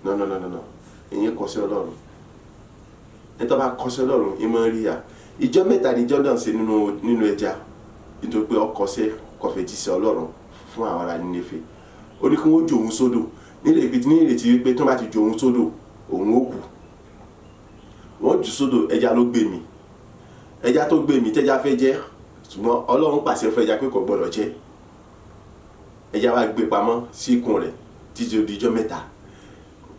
No, no, no, no, no. Èyí kọ sí Ọlọ́run. Ẹni tó bá kọ sí Ọlọ́run, ìmọ̀ rí ya. Ìjọ mẹ́ta ni Jónà ṣe nínú ẹja, nítorí pé ó kọsẹ̀ kò fẹ́ jíṣẹ́ Ọlọ́run fún àwọn ará Nínéfè. Ó ní kí wọ́n jù òun sódò ní ìrètí wípé tí wọ́n bá ti jù òun sódò, òun ó kú. Wọ́n jù sódò, ẹja ló gbé mì. Ẹja tó gbé mì tẹ́ja fẹ́ jẹ, ṣùgbọ́n Ọlọ́run pàṣẹ fún ẹja pé kò gbọdọ̀ jẹ. Ẹja wá gbé pamọ́ sí ikùn rẹ̀ títí ó di ijọ́ mẹ́ta.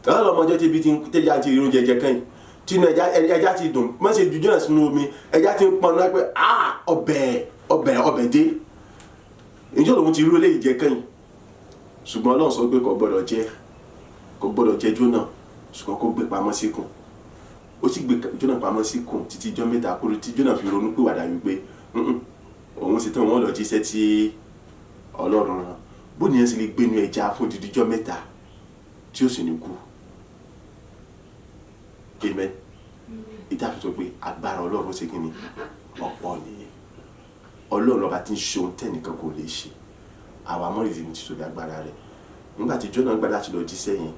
Ọlọ́run ọmọjọ́ tí ibi tí tẹ́ja ti rí oúnjẹ jẹ kẹ́yìn, tínú ẹja ti dùn, má ṣe ju Jónà sínú omi, ẹja ti ń pọnú pé ọbẹ̀ ọbẹ̀ ọbẹ̀ dé. Ìjọ́ lòun ti rí eléyìí jẹ kẹ́yìn, ṣùgbọ́n Ọlọ́run sọ pé kò gbọdọ̀ jẹ, kò gbọdọ̀ jẹ Jónà, ṣùgbọ́n kó gbé pamọ́ síkùn. Ó sì gbé Jónà pamọ́ síkùn títí ijọ́ mẹ́ta kúrò tí Jónà fi ronú pìwàdà wípé òun sì tán wọn lọ jíṣẹ́ tí Ọlọ́run rán. Bó ni ẹ sì lè gbénu ẹja fún odidi ijọ́ mẹ́ta tí ó sì ní kú? Amen. Ìta fi sọ pé agbára Ọlọ́run ṣe kí ni? Ọ̀pọ̀ nìyẹn. Ọlọ́run ọba tí ń ṣe ohun tẹ́nìkan kò lè ṣe. Àwa mọ́rìndínlẹ́ni ní títóbi agbára rẹ̀. Nígbà tí Jónà gbà láti lọ jíṣẹ́ yẹn,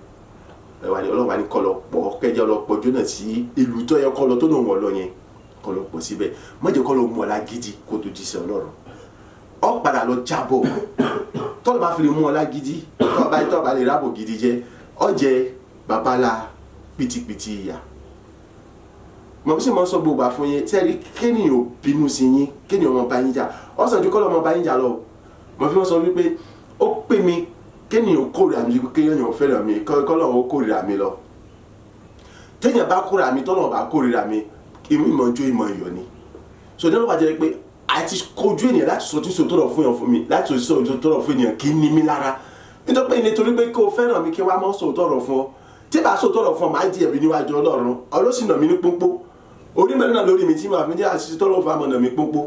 Ọlọ́run wa ní kó lọ pọ̀, kẹjọ lọ pọ̀ Jónà sí ìlú tó yẹ kó lọ tó lòun wọ̀ lọ yẹn, kó lọ pọ̀ síbẹ̀. Má jẹ́ kó lọ mú ọ lágídí kó tó jíṣẹ́ Ọlọ́run. Ó padà lọ jábọ̀. Tọ́lọ́ bá fi lè mú ọ lágídí, tọ́ bá lè rábò gidi jẹ́, ó jẹ babalá pìtìpìtì ìyà. Mo sì máa ń sọ gbogbo àfún yín, sẹ́ẹ̀rí kéèyàn ò bínú sí yín, kéèyàn ọmọ bá yín jà. Ó sàn ju kọ́ lọ́mọ bá yín jà lọ. Mo fi wọ́n sọ wípé ó pè mí kéèyàn ò kórìíra mi, kéèyàn ò fẹ́ràn mi, kọ́ lọ́wọ́ ó kórìíra mi lọ. Téèyàn bá kórìíra mi, tọ́lọ́wọ́ bá kórìíra mi, ìmú ìmọ̀ jó ìmọ̀ ìyọ̀ ni. So ní ọlọ́pàá jẹ́ pé àti kojú ènìyàn láti sọ tí sòtọ́rọ̀ fún yàn fún mi, láti sọ sòtọ́rọ̀ fún ènìyàn kì í ní mí lára. Nítorí pé nítorí pé kó o fẹ́ràn mi kí wá mọ́ sòtọ́rọ̀ fún ọ. Tí bá sòtọ́rọ̀ fún ọ, màá di ẹ̀bi níwájú Ọlọ́run. Ọlọ́run sì nà mí ní pónpó. Orí mẹ́rin náà lórí mi tí màá fi jẹ́ àṣìṣe tọ́lọ́ fún àmọ̀nà mi pónpó.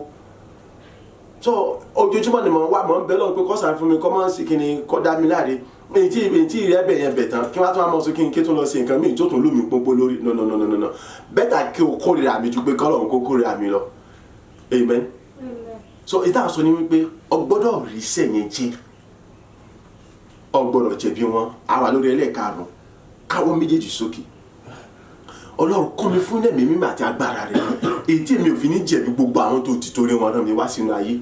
So ojoojúmọ́ ni mò ń wá, mò ń bẹ Ọlọ́run pé kó ṣàánú fún mi, kó má sì kí ni, kó dá mi láre. Èyí tí ìrẹ́ bẹ̀ yẹn bẹ̀ tán, kí wọ́n á tún wá mọ̀ sí kí n ké tún lọ sí nǹkan míì tó tún lù mí pónpó lórí. No, no, no, no, no, no. Bẹ́tà kí o kórìíra mi ju pé k'Ọlọ́run kó kórìíra mi lọ. Amen. So ìta sọ ni wípé o gbọ́dọ̀ rí iṣẹ́ yẹn jẹ́, o gbọ́dọ̀ jẹ̀bi wọn. A wà lórí ẹlẹ́ẹ̀karùn-ún, káwọ́ méjèèjì sókè. Ọlọ́run kún mi fún ẹ̀mí mímọ́ àti agbára rẹ̀, èyí tí èmi ò fi ní jẹ̀bi gbogbo àwọn tó ti torí wọn rán mi wá sínú ayé,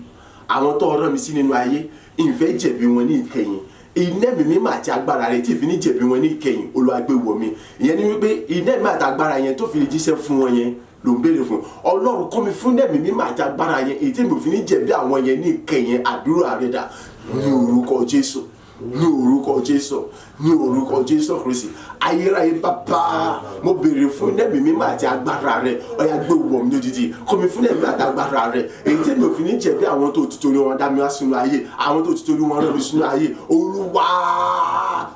àwọn tó rán mi sí nínú ayé, ìfẹ́ jẹ̀bi wọn ní ìkẹyìn. Iná ẹ̀mí mímọ́ àti agbára rẹ̀ tí ìfi ní jẹ̀bi wọn ní ìkẹyìn, Olúwa gbé wọ̀ mí. Ìyẹn ni wípé iná ẹ̀mí àti agbára yẹn tó fi lè jíṣẹ́ fún wọn yẹn ló ń béèrè fún. Ọlọ́run kún mi fún ẹ̀mí mímọ́ àti agbára yẹn, èyí tí èmi ò fi ní jẹ̀bi àwọn yẹn ní ìkẹyìn. Àdúrà rẹ̀ dà ní orúkọ Jésù, ní orúkọ Jésù, ní orúkọ Jésù Kristi. Ayérayé bàbá, mo béèrè fún ẹ̀mí mímọ́ àti agbára rẹ̀, ó yá gbé wọ̀ mí lójijì. Kún mi fún ẹ̀mí àti agbára rẹ̀, èyí tí èmi ò fi ní jẹ̀bi àwọn tó ti torí wọn dá mi wá sínú ayé, àwọn tó ti torí wọn rán mi sínú ayé. Olúwa,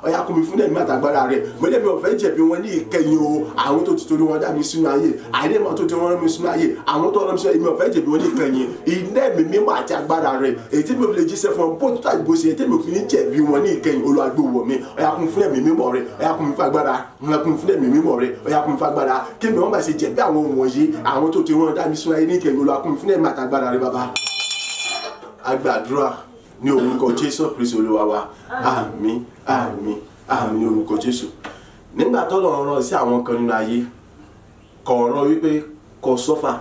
ó yá kún mi fún ẹ̀mí àti agbára rẹ̀. Mo lè mi ò fẹ́ jẹ̀bi wọn ní ìkẹyìn o, àwọn tó ti torí wọn dá mi sínú ayé, àìní mọ̀ tó ti rán mi sínú ayé, àwọn tó rán mi sínú ayé, mi ò fẹ́ jẹ̀bi wọn ní ìkẹyìn. Iná ẹ̀mí mímọ́ àti agbára rẹ̀, èyí tí mi ò fi lè jíṣẹ́ fún ọ, bó tó àìbó ṣe, tí mi ò fi ní jẹ̀bi wọn ní ìkẹyìn. Olúwa gbé wọ̀ mí. Ó yá kún fún ẹ̀mí mímọ́ rẹ̀, ó yá kún fún agbára, ó yá kún fún ẹ̀mí mímọ́ rẹ̀, ó yá kún fún agbára. Kí mi wọ́n bá ṣe jẹ̀bi àwọn wọ̀nyí, àwọn tó ti rán dá mi sínú ayé ní ìkẹyìn. Olúwa kún fún ẹ̀mí àti agbára rẹ̀ bàbá. A gbàdúrà ní orúkọ Jésù Kristi Olúwa wa. Àmín, àmín, àmín ní orúkọ Jésù. Nígbà tọ́lọ́run rán sí àwọn kan nínú ayé, kò rán wípé kó sọ́fà,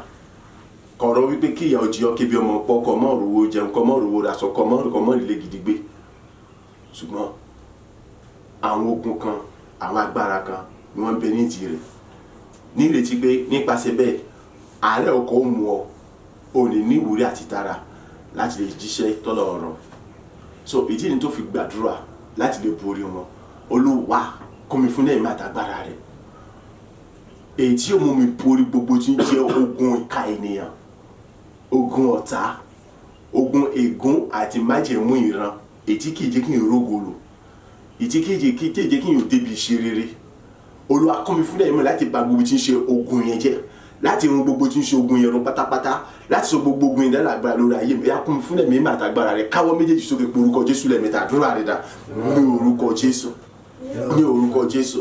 kò rán wípé kí ìyà ó jẹ ọ́, kébi ọmọ pọ̀, kó mọ́ rówó jẹun, kó mọ́ rówó raṣọ, kó mọ́ rílé gidi gbé. Ṣùgbọ́n àwọn ogun kan, àwọn agbára kan ni wọ́n ń bẹ nídìí rẹ̀, ní ìrètí pé nípasẹ̀ bẹ́ẹ̀ àárẹ̀ ọkọ̀ ó mú ọ, ò ní ní ìwúrí àti tara láti lè jíṣẹ́ tọ́lọ́run rán. So ìdí ni tó fi gbàdúrà láti lè borí wọn. Olúwa kún mi fún ẹ̀mí àtàgbára rẹ̀, èyí tí yóò mú mi borí gbogbo tí ń jẹ́ ogun ìka ènìyàn, ogun ọ̀tá, ogun ègún àti májẹ̀mú ìran, èyí tí kìí jẹ́ kí n rógo lò, èyí tí kìí jẹ́ kí n débi ìṣe rere. Olúwa kún mi fún ẹ̀mí láti bà gbogbo tí ń ṣe ogun yẹn jẹ́, láti run gbogbo tí ń ṣe ogun yẹn run pátápátá, láti sọ gbogbo ogun yẹn lágbára lórí ayé mi. Ó yá kún mi fún ẹ̀mí àtàgbára rẹ̀. Káwọ́ méjèèjì sókè pé orúkọ Jésù lẹ́ẹ̀mẹ́ta. Àdúrà rẹ̀ dà ní orúkọ Jésù, ní orúkọ Jésù,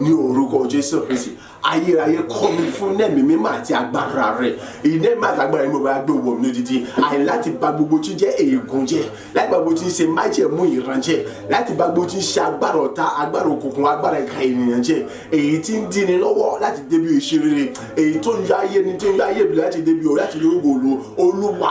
Ní orúkọ Jésù Kristi, ayérayé kọ́ mi fún ẹ̀mí mímọ́ àti agbára rẹ̀. Iná ẹ̀mí àti agbára rẹ̀ mo bá gbé wọ̀ mí lódìdí. Àyè láti bà gbogbo tí ń jẹ́ ègún jẹ́, láti bà gbogbo tí ń ṣe májẹ̀mú ìran jẹ́, láti bà gbogbo tí ń ṣe agbára ọ̀tá, agbára òkùnkùn, agbára ìka ènìyàn jẹ́, èyí tí ń díni lọ́wọ́ láti débi ìṣerere, èyí tó ń yọ ayé ni, tí ń yọ ayé mi láti débi òun, láti yọ ògo Olúwa.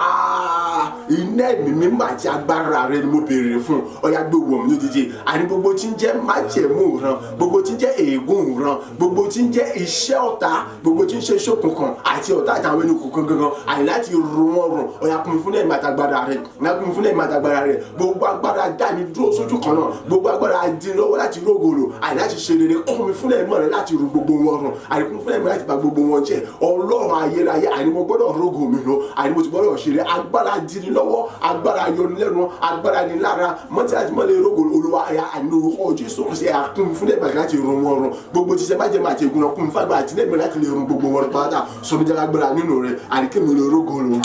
Iná ẹ̀mí mímọ́ àti agbára rẹ̀ ni mo béèrè fún. Ọ̀yá gbé wọ̀ mí lódìdí. Àní gbogbo tí ń jẹ́ májẹ̀mú ìran, gbogbo tí ń jẹ́ ègún ìran, gbogbo tí ń jẹ́ iṣẹ́ ọ̀tá, gbogbo tí ń ṣe iṣẹ́ òkùnkùn àti ọ̀tá àtàwọn ẹni òkùnkùn gangan, àní láti run wọn run. Ọ̀yá kún mi fún ẹ̀mí àtàgbára rẹ̀, ọ̀yá kún mi fún ẹ̀mí àtàgbára rẹ̀. Gbogbo agbára dání dúró sójú kan náà, gbogbo agbára dín lọ́wọ́ láti rógòlò, àní láti ṣe rere, kún mi fún ẹ̀mí rẹ̀ láti run gbogbo wọn run, àní kún mi fún ẹ̀mí láti bà gbogbo wọn jẹ́. Ọlọ́run ayérayé, àní mo gbọ́dọ̀ rógò mi lọ, àní mo ti gbọ́dọ̀ ṣe rere. Agbára dín lọ́wọ́, agbára yọnilẹ́nu, agbára ní lára mọ́tí láti mọ́lẹ̀ rógò Olúwa. Ẹ̀yà àní orúkọ Jésù Kristi, ẹ̀yà kún mi fún ẹ̀mí láti run wọn run. Gbogbo tí ṣe má jẹ́ máa ti ègún náà, kún mi fún agbára àti ẹ̀mí láti lè run gbogbo wọn pátá. Sọmídàlá agbára nínú rẹ̀, àní kí mi lè rógò lọ.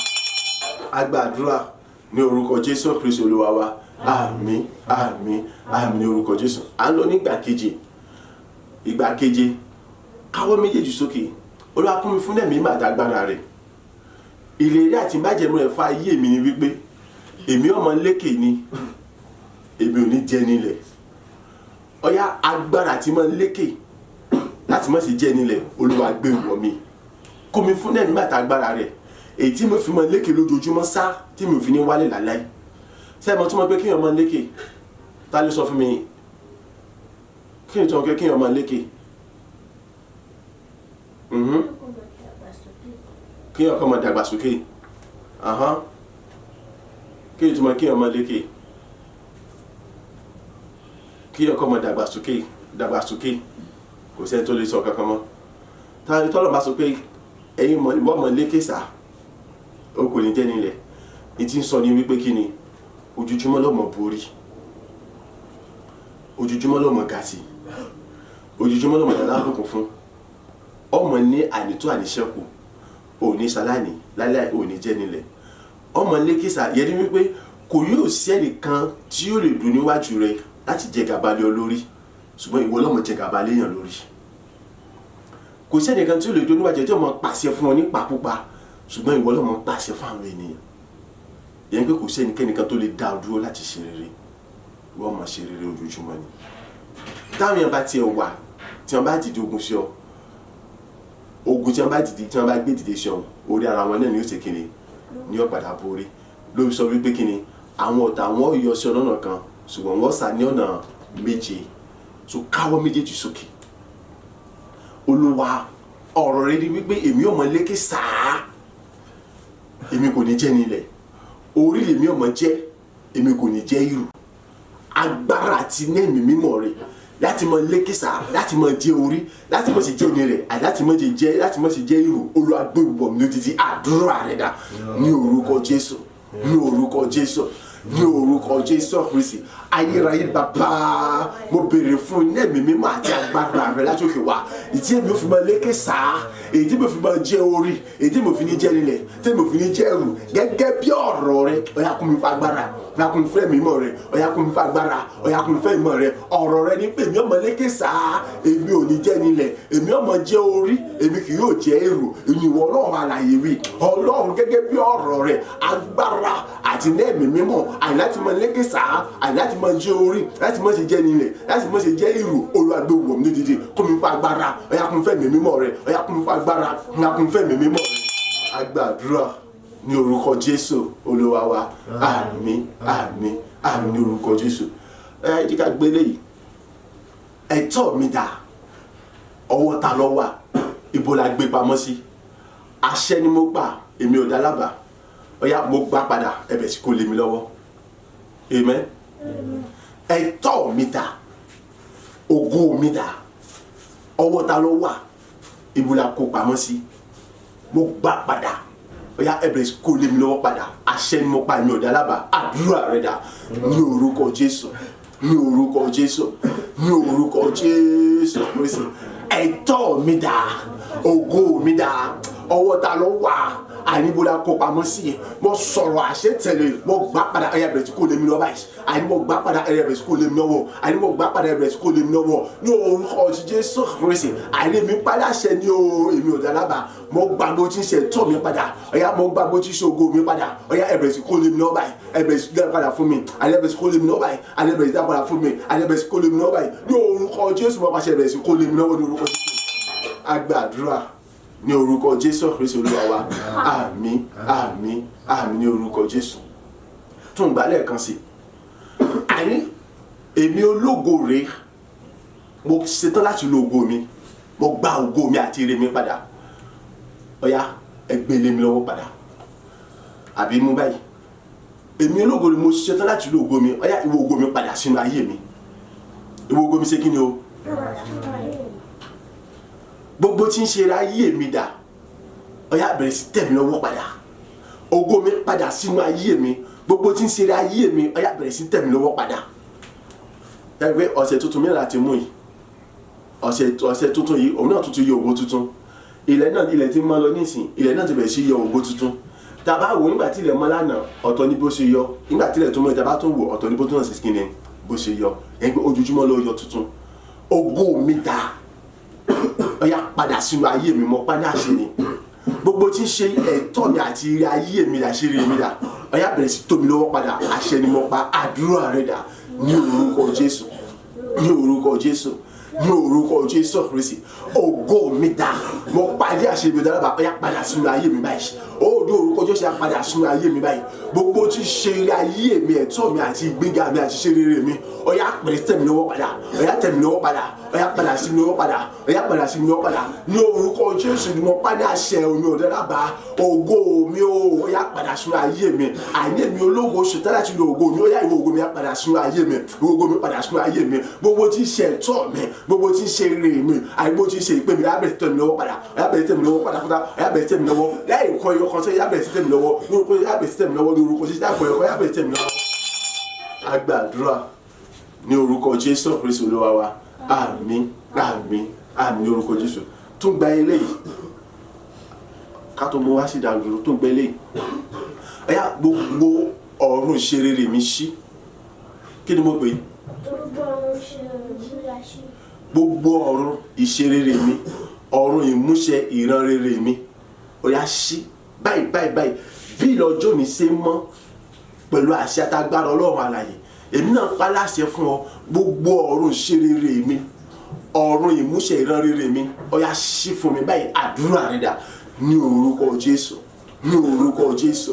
Agbàdúrà ní orúkọ Jésù Kristi Olúwa wa. Àmín, àmín, àmín ní orúkọ Jésù. À ń lọ ní ìgbà keje. Ìgbà keje, káwọ́ méjèèjì sókè. Olúwa kún mi fún ẹ̀mí mà dágbára rẹ̀. Ìlérí àti májẹ̀mú rẹ̀ fún ayé mi ni wípé èmi ọmọ lékè ni, èmi ò ní jẹ nílẹ̀. Ọ̀yá agbára àti mọ́ lékè láti mọ́ sí jẹ nílẹ̀, Olúwa gbé wọ̀ mí. Kún mi fún ẹ̀mí mà dágbára rẹ̀, èyí tí mo fi mọ́ lékè lójoojúmọ́ sá, tí mi ò fi ní wálé láláì. Ṣé ẹ mọ̀ tí mo pé kéèyàn mọ́ lékè? Ta ló sọ fún mi? Kí ni tí wọ́n pé kéèyàn mọ́ lékè? Kéèyàn kọ́ mọ́ dàgbàsókè. Kí ni tí mo kéèyàn mọ́ lékè? Kéèyàn kọ́ mọ́ dàgbàsókè, dàgbàsókè. Kò sẹ́ni tó lè sọ kankan mọ́. Tọ́lọ̀ bá sọ pé ẹ̀yin mọ̀, ìwọ mọ̀ lékè sá, o kò ní jẹ́ nílẹ̀. Ìtí ń sọ ni wípé kí ni? Ojoojúmọ́ ló mọ̀ borí, ojoojúmọ́ ló mọ̀ ga sí, ojoojúmọ́ ló mọ̀ dàda àbùkù fún. Ọmọ ní ànító àníṣẹ́kù, òní ṣaláìní láíláí, òní jẹ́ nílẹ̀. Ọmọ lékè sá yẹn ni wípé kò yóò sí ẹnìkan tí yóò lè dùn níwájú rẹ láti jẹ gàba lé ọ lórí, ṣùgbọ́n ìwọ ló mọ̀ jẹ gàba léèyàn lórí. Kò sí ẹnìkan tí yóò lè dùn níwájú rẹ tí yóò mọ̀ pàṣẹ fún ọ ní pàpúpa, ṣùgbọ́n ìwọ ló mọ̀ pàṣẹ fún àwọn ènìyàn. Yẹn pé kò sí ẹnikẹ́ni kan tó lè dá ọ dúró láti ṣe rere. Ìwọ máa ṣe rere ojoojúmọ́ ni. Táwọn èèyàn bá tiẹ̀ wà, tí wọ́n bá dìde ogun sí ọ, ogun tí wọ́n bá dìde, tí wọ́n bá gbé dìde sí ọ, orí ara wọn náà ni ó ṣe kíni, ni ó padà borí. Ló sọ wípé kíni, àwọn ọ̀tá wọn yọ sí ọ lọ́nà kan, ṣùgbọ́n wọ́n sá ní ọ̀nà méje. So káwọ́ méjèèjì sókè. Olúwa, ọ̀rọ̀ rẹ ni wípé èmi ò mọ lékè sáá, èmi kò ní jẹ́ nílẹ̀. Orí lèmi ò mọ jẹ́, èmi kò ní jẹ́ irù. Agbára àti ẹ̀mí mímọ́ rẹ̀ láti mọ lékè sá, láti mọ jẹ́ orí, láti mọ sì jẹ́ ní rẹ̀, àti láti mọ jẹ́ jẹ́, láti mọ sì jẹ́ irù. Olúwa gbé wọ̀ mí lódìdí. Àdúrà rẹ̀ dà ní orúkọ Jésù, ní orúkọ Jésù, ní orúkọ Jésù Kristi. Ayérayé bàbá, mo béèrè fún ẹ̀mí mímọ́ àti agbára rẹ̀ láti òkè wá. Ìtí èmi ò fi mọ lékè sá, èyí tí mo fi mọ jẹ́ orí, èyí tí mo fi ní jẹ́ nílẹ̀, tí mo fi ní jẹ́ ẹrù, gẹ́gẹ́ bí ọ̀rọ̀ rẹ̀. Ọ̀yá kún mi fún agbára, ọ̀yá kún mi fún ẹ̀mí mímọ́ rẹ̀, ọ̀yá kún mi fún agbára, ọ̀yá kún mi fún ìmọ̀ rẹ̀. Ọ̀rọ̀ rẹ̀ ní pé èmi ò mọ lékè sá, èmi ò ní jẹ́ nílẹ̀, èmi ò mọ jẹ́ orí, èmi kì yóò jẹ́ èrò. Ìwọ Ọlọ́run alààyè wí, Ọlọ́run gẹ́gẹ́ bí ọ̀rọ̀ rẹ̀, agbára àti ẹ̀mí mímọ́, àní láti mọ lékè sá, àní láti mọ jẹ́ orí, láti mọ ṣe jẹ́ nílẹ̀, láti mọ ṣe jẹ́ èrò. Olúwa gbé wọ̀ mí lódìdí, kún mi fún agbára, ọ̀yá kún mi fún ẹ̀mí mímọ́ rẹ̀, ọ̀yá kún mi fún agbára, ọ̀yá kún mi fún ẹ̀mí mímọ́ rẹ̀. A gbàdúrà ní orúkọ Jésù Olúwa wa. Àmín, àmín, àmín ní orúkọ Jésù. Ẹ jẹ́ ká gbé léyìí. Ẹ̀tọ́ mi dà, ọwọ́ ta ló wà, ibo la gbé pamọ́ sí? Àṣẹ ni mo gbà, èmi ò dá lábàá. Ọ̀yá mo gbà padà, ẹ̀bẹ̀ sì kò lé mi lọ́wọ́. Amen. Ẹ̀tọ́ mi dà, ògo mi dà, ọwọ́ ta ló wà, ibo la kó pamọ́ sí? Mo gbà padà, ọ̀yá ẹ̀bẹ̀ sì kò lé mi lọ́wọ́ padà. Àṣẹ ni mo pa, èmi ò dá lábàá. Àdúrà rẹ dà ní orúkọ Jésù, ní orúkọ Jésù, ní orúkọ Jésù Kristi. Ẹ̀tọ́ mi dà, ògo mi dà, ọwọ́ ta ló wà, Àní ibo la kó pamọ́ sí? Mo sọ̀rọ̀ àṣẹ tẹ̀lé, mo gbà padà, ẹ̀yà bẹ̀rẹ̀ sí kó lé mi lọ́wọ́ báyìí. Àní mo gbà padà, ẹ̀yà bẹ̀rẹ̀ sí kó lé mi lọ́wọ́. Àní mo gbà padà, ẹ̀yà bẹ̀rẹ̀ sí kó lé mi lọ́wọ́ ní orúkọ ti Jésù Kristi. Àní mi paláṣẹ ní o, èmi ò dálábà. Mo gbà bó ti ń ṣe tọ́ mi padà, ọ̀yà mo gbà bó ti ṣe ògo mi padà, ọ̀yà ẹ̀bẹ̀rẹ̀ sí kó lé mi lọ́wọ́ báyìí, ẹ̀bẹ̀rẹ̀ sí dá padà fún mi. Àní ẹ̀bẹ̀rẹ̀ sí kó lé mi lọ́wọ́ báyìí. Àní ẹ̀bẹ̀rẹ̀ sí dá padà fún mi. Àní ẹ̀bẹ̀rẹ̀ sí kó lé mi lọ́wọ́ báyìí ní orúkọ Jésù. Mo pàṣẹ, ẹ̀bẹ̀rẹ̀ sí kó lé mi lọ́wọ́ ní orúkọ Jésù. A gbàdúrà ní orúkọ Jésù Kristi Olúwa wa. Àmín, àmín, àmín ní orúkọ Jésù. Tún gbà lẹ́ẹ̀kan sí. Àní èmi ológo rèé, mo ṣetán láti lo ògo mi. Mo gba ògo mi àti ire mi padà, ọ̀yá ẹ gbé lé mi lọ́wọ́ padà. Àbí mú báyìí: èmi ológo rèé, mo ṣetán láti lo ògo mi, ọ̀yá ìwọ ògo mi, padà sínú ayé mi. Ìwọ ògo mi ṣe kí ni o? Gbogbo tí ń ṣe ayé mi dà? Ọ̀yá bẹ̀rẹ̀ sí tẹ̀ mí lọ́wọ́ padà. Ògo mi padà sínú ayé mi. Gbogbo tí ń ṣe ayé mi, ọ̀yá bẹ̀rẹ̀ sí tẹ̀ mí lọ́wọ́ padà. Ẹ pé ọ̀sẹ̀ tuntun mìíràn láti mú yìí, ọ̀sẹ̀ tuntun yìí, òun náà tuntun yọ ògo tuntun. Ilẹ̀ náà, ilẹ̀ tí ń mọ́ lọ nísìn, ilẹ̀ náà ti bẹ̀rẹ̀ sí yọ ògo tuntun. Tá a bá wò nígbà tí ilẹ̀ mọ́ lánàá, ọ̀tọ̀ ní bó ṣe yọ. Nígbà tí ilẹ̀ tó mọ́, tá a bá tún wò, ọ̀tọ̀ ní bó tún náà ṣe kí ni bó ṣe yọ. Ẹ pé ojoojúmọ́ ló yọ tuntun. Ògo mi dà? Ọ̀yá padà sínú ayé mi. Mọ́ pálí àṣẹ ni. Gbogbo tí ń ṣe ẹ̀tọ́ mi àti ire ayé mi dà, ṣe ire mi dà? Ọ̀yá bẹ̀rẹ̀ sí tó mi lọ́wọ́ padà. Àṣẹ ni mo pa. Àdúrà rẹ̀ dà? Ní orúkọ Jésù, ní orúkọ Jésù, ní orúkọ Jésù Kristi. Ògo mi dà? Mo pàdé àṣẹ mi dára. Ọ̀yá padà sínú ayé mi báyìí. Ó ní orúkọ Jésù, yá padà sínú ayé mi báyìí. Gbogbo tí ń ṣe ire ayé mi, ẹ̀tọ́ mi àti ìgbéga mi àti ṣe rere mi, ọ̀yá pẹ̀lú tẹ̀ mí lọ́wọ́ padà. Ọ̀yá tẹ̀ mí lọ́wọ́ padà. Ọ̀yá padà sí mi lọ́wọ́ padà. Ọ̀yá padà sí mi lọ́wọ́ padà. Ní orúkọ Jésù ni mo pàdé àṣẹ omi òdàdàbà. Ògo mi o, ọ̀yá padà sínú ayé mi. Àní èmi ológo ṣetán láti lo ògo mi. Ọ̀yá, ìwọ ògo mi, yá padà sínú ayé mi. Ìwọ ògo mi, padà sínú ayé mi. Gbogbo tí ń ṣe ẹ̀tọ́ mi, gbogbo tí ń ṣe ire mi, àní gbogbo tí ń ṣe ìpè mi, ọ̀yá bẹ̀rẹ̀ tẹ̀ mí lọ́wọ́ padà. Ọ̀yá bẹ̀rẹ̀ tẹ̀ mí lọ́wọ́ padà padà. Ọ̀yá bẹ̀rẹ̀ tẹ̀ mí lọ́wọ́ láì kọ́ ẹyọ kan sẹ́yìn. Ọ̀yá bẹ̀rẹ̀ tẹ̀ mí lọ́wọ́ ní orúkọ. Ọ̀yá bẹ̀rẹ̀ tẹ̀ mí lọ́wọ́ ní orúkọ Jésù. Láì kọ́ ẹyọ kan, ọ̀yá bẹ̀rẹ̀ tẹ̀ mí lọ́wọ́. A gbàdúrà ní orúkọ Jésù Kristi Olúwa wa. Àmín, àmín, àmín ní orúkọ Jésù. Tún gba eléyìí ká tó mú wá sí ìdádúró. Tún gba eléyìí. Ọ̀yá, gbogbo ọ̀run ìṣerere mi ṣí. Kí ni mo pè é? Gbogbo ọ̀run ṣe ìmúra sí. Gbogbo ọ̀run ìṣerere mi, ọ̀run ìmúṣẹ ìran rere mi, ọ̀yá ṣí báyìí báyìí báyìí. Bí ìlọ́jọ́ mi ṣe mọ́, pẹ̀lú àṣẹ àtagbára Ọlọ́run àlàyé, èmi náà pa láṣẹ fún ọ: gbogbo ọ̀run ìṣerere mi, ọ̀run ìmúṣẹ ìran rere mi, ọ̀yá ṣí fún mi báyìí. Àdúrà rẹ dà? Ní orúkọ Jésù, ní orúkọ Jésù,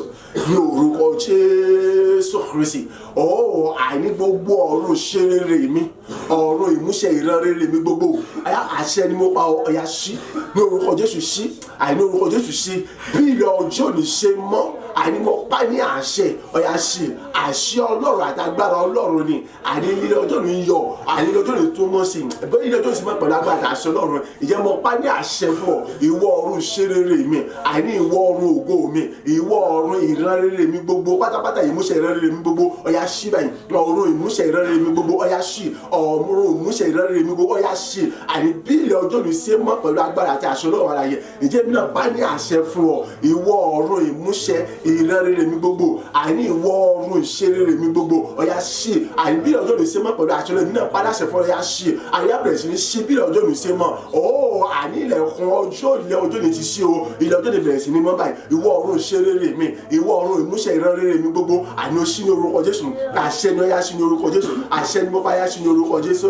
ní orúkọ Jésù Kristi. Ọ̀ọ́ àní gbogbo ọ̀run ìṣerere mi, ọ̀run ìmúṣẹ ìran rere mi gbogbo, àyà àṣẹ ni mo pa ọ, ọ̀yá ṣí ní orúkọ Jésù. Ṣí, àní orúkọ Jésù, ṣí. Bí ilẹ̀ ọjọ́ ní ṣe mọ́, àní mo pa ní àṣẹ, ọ̀yá ṣí. Àṣẹ Ọlọ́run àti agbára Ọlọ́run ni. Àní ilé ọjọ́ ní yọ, àní ilé ọjọ́ ní tó mọ́ sí i, bẹ́ẹ̀ ilé ọjọ́ sì máa pẹ̀lú agbára àti àṣẹ Ọlọ́run. Ìjẹ́ mo pa ní àṣẹ fún ọ, ìwọ ọ̀run ìṣerere mi, àní ìwọ ọ̀run ògo mi, ìwọ ọ̀run ìran rere mi gbogbo pátápátá, ìmúṣẹ ìran rere mi gbogbo, ọ̀yá ṣí báyìí. Ọ̀run ìmúṣẹ ìran rere mi gbogbo, ọ̀yá ṣí. Ọ̀run ìmúṣẹ ìran rere mi gbogbo, ọ̀yá ṣí. Àní bí ilẹ̀ ọjọ́ mi ṣe mọ́ pẹ̀lú agbára àti àṣẹ Ọlọ́run alààyè, ìjẹ́ mi náà bá ní àṣẹ fún ọ, ìwọ ọ̀run ìmúṣẹ ìran rere mi gbogbo, àní ìwọ ọ̀run ìṣerere mi gbogbo, ọ̀yá ṣí. Àní bí ilẹ̀ ọjọ́ mi ṣe mọ́ pẹ̀lú àṣẹ Ọlọ́run, mi náà pa láṣẹ fún ọ, ọ̀yá ṣí. Àní àbẹ̀rẹ̀ sí ní ṣí bí ilẹ̀ ọjọ́ mi ṣe mọ́. Ọ̀ọ́ àní ilẹ̀kùn ọjọ́, ilẹ̀ ọjọ́ ni ti ṣí o. Ilẹ̀ ọjọ́ ni bẹ̀rẹ̀ sí ní mọ́ báyìí. Ìwọ ọ̀run ìṣerere mi, ìwọ ọ̀run ìmúṣẹ ìran rere mi gbogbo, àní o ṣí ní orúkọ Jésù. Àṣẹ ni, ọ̀yá ṣí ní orúkọ Jésù. Àṣẹ ni mo pa, yá ṣí ní orúkọ Jésù.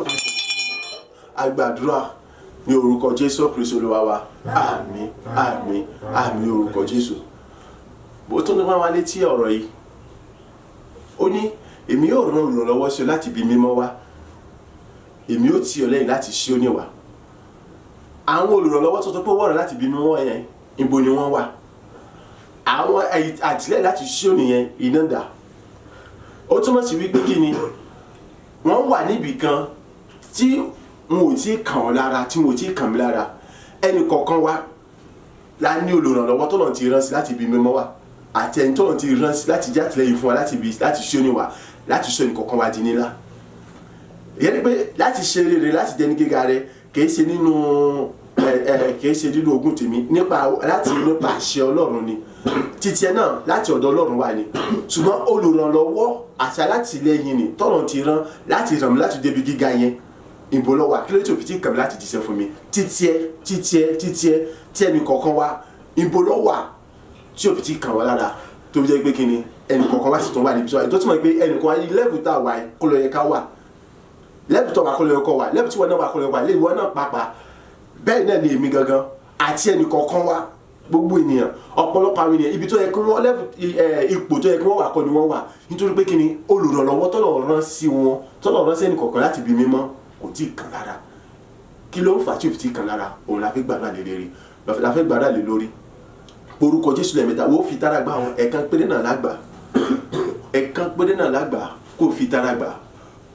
A gbàdúrà ní orúkọ Jésù Kristi Olúwa wa. Àmín, àmín, àmín ní orúkọ Jésù. Bó tún ní wá wá létí ọ̀rọ̀ yìí, ó ní, "Èmi yóò rán olùrànlọ́wọ́ sí ọ láti ibi mímọ́ wá. Èmi ó tì ọ́ lẹ́yìn láti Síónì wá." Àwọn olùrànlọ́wọ́ tuntun pé wọ́n rán láti ibi mímọ́ yẹn, ibo ni wọ́n wà? Àwọn àtìlẹ́yìn láti Síónì yẹn, iná dà? Ó túmọ̀ sí wípé kí ni? Wọ́n wà níbì kan tí wọn ò tí kàn ọ́ lára, tí wọn ò tí kàn mí lára. Ẹnì kọ̀ọ̀kan wa la ní olùrànlọ́wọ́ tọ́lọ̀ ti rán sí láti ibi mímọ́ wa, àti ẹni tọ́lọ̀ ti rán sí láti jẹ́ àtìlẹ́yìn fún wa láti ibi láti Síónì wa, láti sọ ẹnì kọ̀ọ̀kan wa di nílá. Ìyẹn ni pé láti ṣe rere, láti dẹni gíga rẹ, kìí ṣe nínú Ẹ kìí ṣe nínú ogún tèmi, nípa láti nípa àṣẹ Ọlọ́run ni. Títí ẹ náà láti ọ̀dọ̀ Ọlọ́run wà ni, ṣùgbọ́n olùrànlọ́wọ́ àti alátìlẹyìn ni tọ́lọ́run ti rán láti ràn mí láti débi gíga yẹn, ìbò lọ wà? Kí ló tí òfin tí kàn mí láti jíṣẹ́ fún mi? Títí ẹ, títí ẹ, títí ẹ, tí ẹnì kọ̀ọ̀kan wá, ìbò lọ wà tí òfin tí kàn wá lára, tó fi jẹ́ pé kí ni ẹnì kọ̀ọ̀kan wá sì tún wà níbi tí wà, tó túmọ̀ pé ẹnì kọ̀ọ̀kan wá level tá a wà yìí kó ló yẹ ká wà, level tó wà kó ló yẹ kó wà, level tí wọn náà wà kó ló yẹ kó wà, lè ìwọ náà pàápàá. Bẹ́ẹ̀ náà ni èmi gangan àti ẹnì kọ̀ọ̀kan wá, gbogbo ènìyàn. Ọ̀pọ̀lọpọ̀ àwọn ènìyàn, ibi tó yẹ kí wọ́n level, ipò tó yẹ kí wọ́n wà kọ́ ni wọ́n wà, nítorí pé kí ni olùrànlọ́wọ́ tọ́lọ̀ rán sí wọn, tọ́lọ̀ rán sí ẹnì kọ̀ọ̀kan láti bí mímọ́ kò tí ì kàn lára. Kí ló ń fà tí ò fi tí ì kàn lára? Òun la fi gbàdúrà lé lérí, la fẹ́ gbàdúrà lé lórí. Orúkọ Jésù lẹ́ẹ̀mẹ́ta. Wo, fi tara gbà wọn. Ẹ̀kan péré náà lágbà, ẹ̀kan péré náà lágbà. Kó fi tara gbà,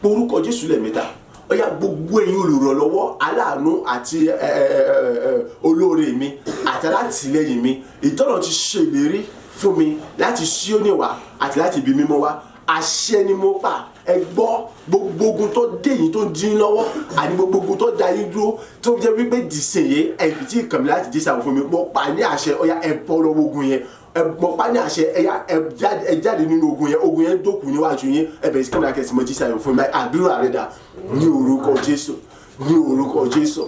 orúkọ Jésù lẹ́ẹ̀mẹ́ta. Ó yá, gbogbo ẹ̀yin olùrànlọ́wọ́, aláàánú àti ẹ, ẹ, ẹ, ẹ, olóore mi àti alátìlẹ́yìn mi, ìtọ́nà ti ṣe ìlérí fún mi láti Síónì wá àti láti ibi mímọ́ wá, àṣẹ ni mo pa. Ẹ gbọ́, gbogbo ogun tó dé yìí tó dín lọ́wọ́ àní gbogbo ogun tó da yín dúró, tó jẹ́ wípé dìsìnyé ẹ fi tí kàn mí láti jí sàwọn fún mi, mo pa ní àṣẹ, ó yá, ẹ bọ́ lọ́wọ́ ogun yẹn. Ẹ mo pa ní àṣẹ, ẹ yá, ẹ jáde nínú ogun yẹn. Ogun yẹn dókun níwájú yín. Ẹ bẹ̀rẹ̀ sí kàn mí láti mọ jí sàwọn fún mi. Àdúrà rẹ dà. Ní orúkọ Jésù, ní orúkọ Jésù,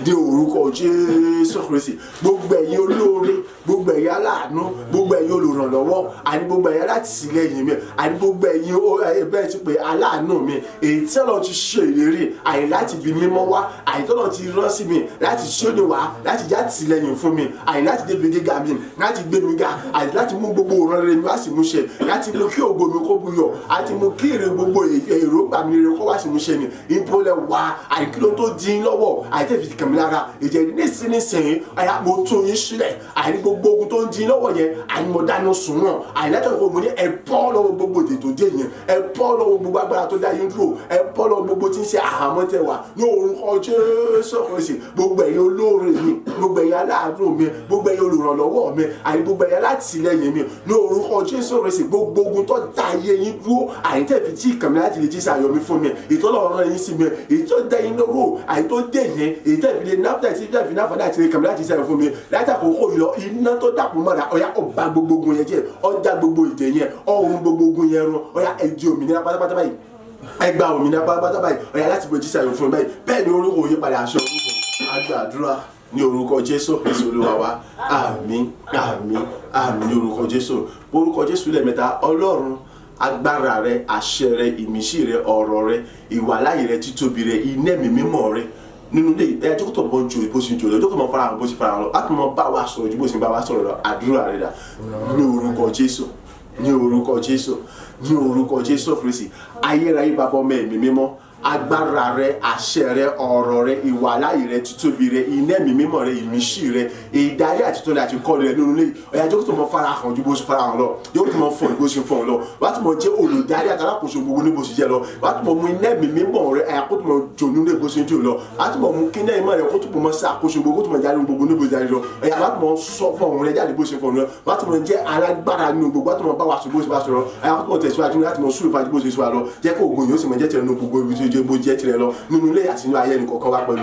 ní orúkọ Jésù Kristi, gbogbo ẹ̀yin olóore, gbogbo ẹ̀yin aláàánú, gbogbo ẹ̀yin olùrànlọ́wọ́ àní gbogbo ẹ̀yin alátìlẹ́yìn mi àní gbogbo ẹ̀yin bẹ́ẹ̀ ti pé aláàánú mi, èyí tí Ọlọ́run ti ṣe ìlérí àyè láti bí mímọ́ wá, àyè tí Ọlọ́run ti rán sí mi láti ṣóni wá, láti já tìlẹ́yìn fún mi, àyè láti débi gíga mi, láti gbé mi ga, àyè láti mú gbogbo òran rere mi wá sí mú ṣe, láti mú kí ògo mi kó buyọ̀, àti mú kí èrè gbogbo èròǹgbà mi rere kó wá sí mú ṣe ni, ìpolẹ̀ wá àyè, kí ló tó dín lọ́wọ́ àyè tẹ̀ fi kàn mí lára ìjẹ́ nísinsìnyí? Àyà, mo tún yín sílẹ̀. Àyè, gbogbo ogun tó ń dín lọ́wọ́ yẹn, àyè, mo dáná sun wọn. Àyè látọ̀ kó mo ní, ẹ bọ́ lọ́wọ́ gbogbo èdè tó dé yẹn, ẹ bọ́ lọ́wọ́ gbogbo agbára tó dá yín dúró, ẹ bọ́ lọ́wọ́ gbogbo tí ń ṣe àhámọ́ tẹ wà, ní orúkọ Jésù Kristi. Gbogbo ẹ̀yin olóore mi, gbogbo ẹ̀yin aláàánú mi, gbogbo ẹ̀yin olùrànlọ́wọ́ mi, àyè, gbogbo ẹ̀yin alátìlẹ́yìn mi, ní orúkọ Jésù Kristi, gbogbo ogun tó dá ayé yín dúró, àyè tẹ̀ fi tí ìkànnì láti lè jí sàyọ̀ mi fún mi, ìtọ́lọ́run yín sí mi, èyí tó dá yín lóró, àyè tó dé yẹn, èyí tẹ̀ fi lè náfẹ́ tí tẹ̀ fi náfẹ́ láti lè kàmí láti sàyọ̀ fún mi látàkókò yìí lọ, iná tó dàpọ̀ mọ́ra, ọ̀yá, ọba gbogbo ogun yẹn jẹ́, ọjà gbogbo ìdè yẹn, ọ̀run gbogbo ogun yẹn run. Ọ̀yá, ẹ di òmìnira pátápátá báyìí, ẹ gba òmìnira pátápátá báyìí. Ọ̀yá, láti bọ̀ jísà yóò fún mi báyìí. Bẹ́ẹ̀ ni, orúkọ òye padà aṣọ orúkọ agbàdúrà ní orúkọ Jésù Kristu Olúwa wa. Àmín, àmín, àmín ní orúkọ Jésù. Orúkọ Jésù lẹ́ẹ̀mẹ́ta. Ọlọ́run, agbára rẹ, àṣẹ rẹ, ìmísí rẹ, ọ̀rọ̀ rẹ, ìwàláyè rẹ, títóbi rẹ, iná ẹ̀mí mímọ́ rẹ nínú ilé ẹ, jókòó tó bọ́ ju bó ṣe jò lọ, jókòó mọ fara hàn bó ṣe fara hàn lọ, láti mọ bá wa sọ̀rọ̀ ju bó ṣe bá wa sọ̀rọ̀ lọ. Àdúrà rẹ dà. Ní orúkọ Jésù, ní orúkọ Jésù, ní orúkọ Jésù Kristi. Ayérayé, Bàbá, Ọmọ, Ẹ̀mí Mímọ́, agbára rẹ, àṣẹ rẹ, ọ̀rọ̀ rẹ, ìwàláyè rẹ, títóbi rẹ, iná ẹ̀mí mímọ́ rẹ, ìmísí rẹ, ìdarí àti tóni àti kọ́ni rẹ nínú ilé, ọ̀yà, jókòó tó mọ fara hàn ju bó ṣe fara hàn lọ, jókòó tó mọ fọ̀ ju bó ṣe fọ̀ lọ, wàá tó mọ jẹ́ olùdarí àtàlákòóso gbogbo ní bó ṣe jẹ́ lọ, wàá tó mọ mú iná ẹ̀mí mímọ́ rẹ, àyà kó tó mọ jò nínú ilé bó ṣe ń jò lọ, wàá tó mọ mú kí iná ìmọ̀ rẹ kó tó mọ ṣàkóso gbogbo, kó tó mọ jáde gbogbo ní bó ṣe jáde lọ, ọ̀yà, wàá tó mọ sọ fún ọ̀hún rẹ jáde bó ṣe fọ̀ lọ, wàá tó mọ jẹ́ alágbára nínú gbogbo, wàá tó mọ bá wa sọ bó ṣe bá sọ̀rọ̀, àyà kó tó mọ tẹ̀síwájú láti mọ súrù fàájú bó ṣe sọ lọ. Jẹ́ kó ògo yóò sì mọ jẹ́ tirẹ̀ nínú gbogbo ibi tó jẹ́ bó jẹ́ tirẹ̀ lọ nínú ilé àti nínú ayé ẹnì kọ̀ọ̀kan wa pẹ̀lú.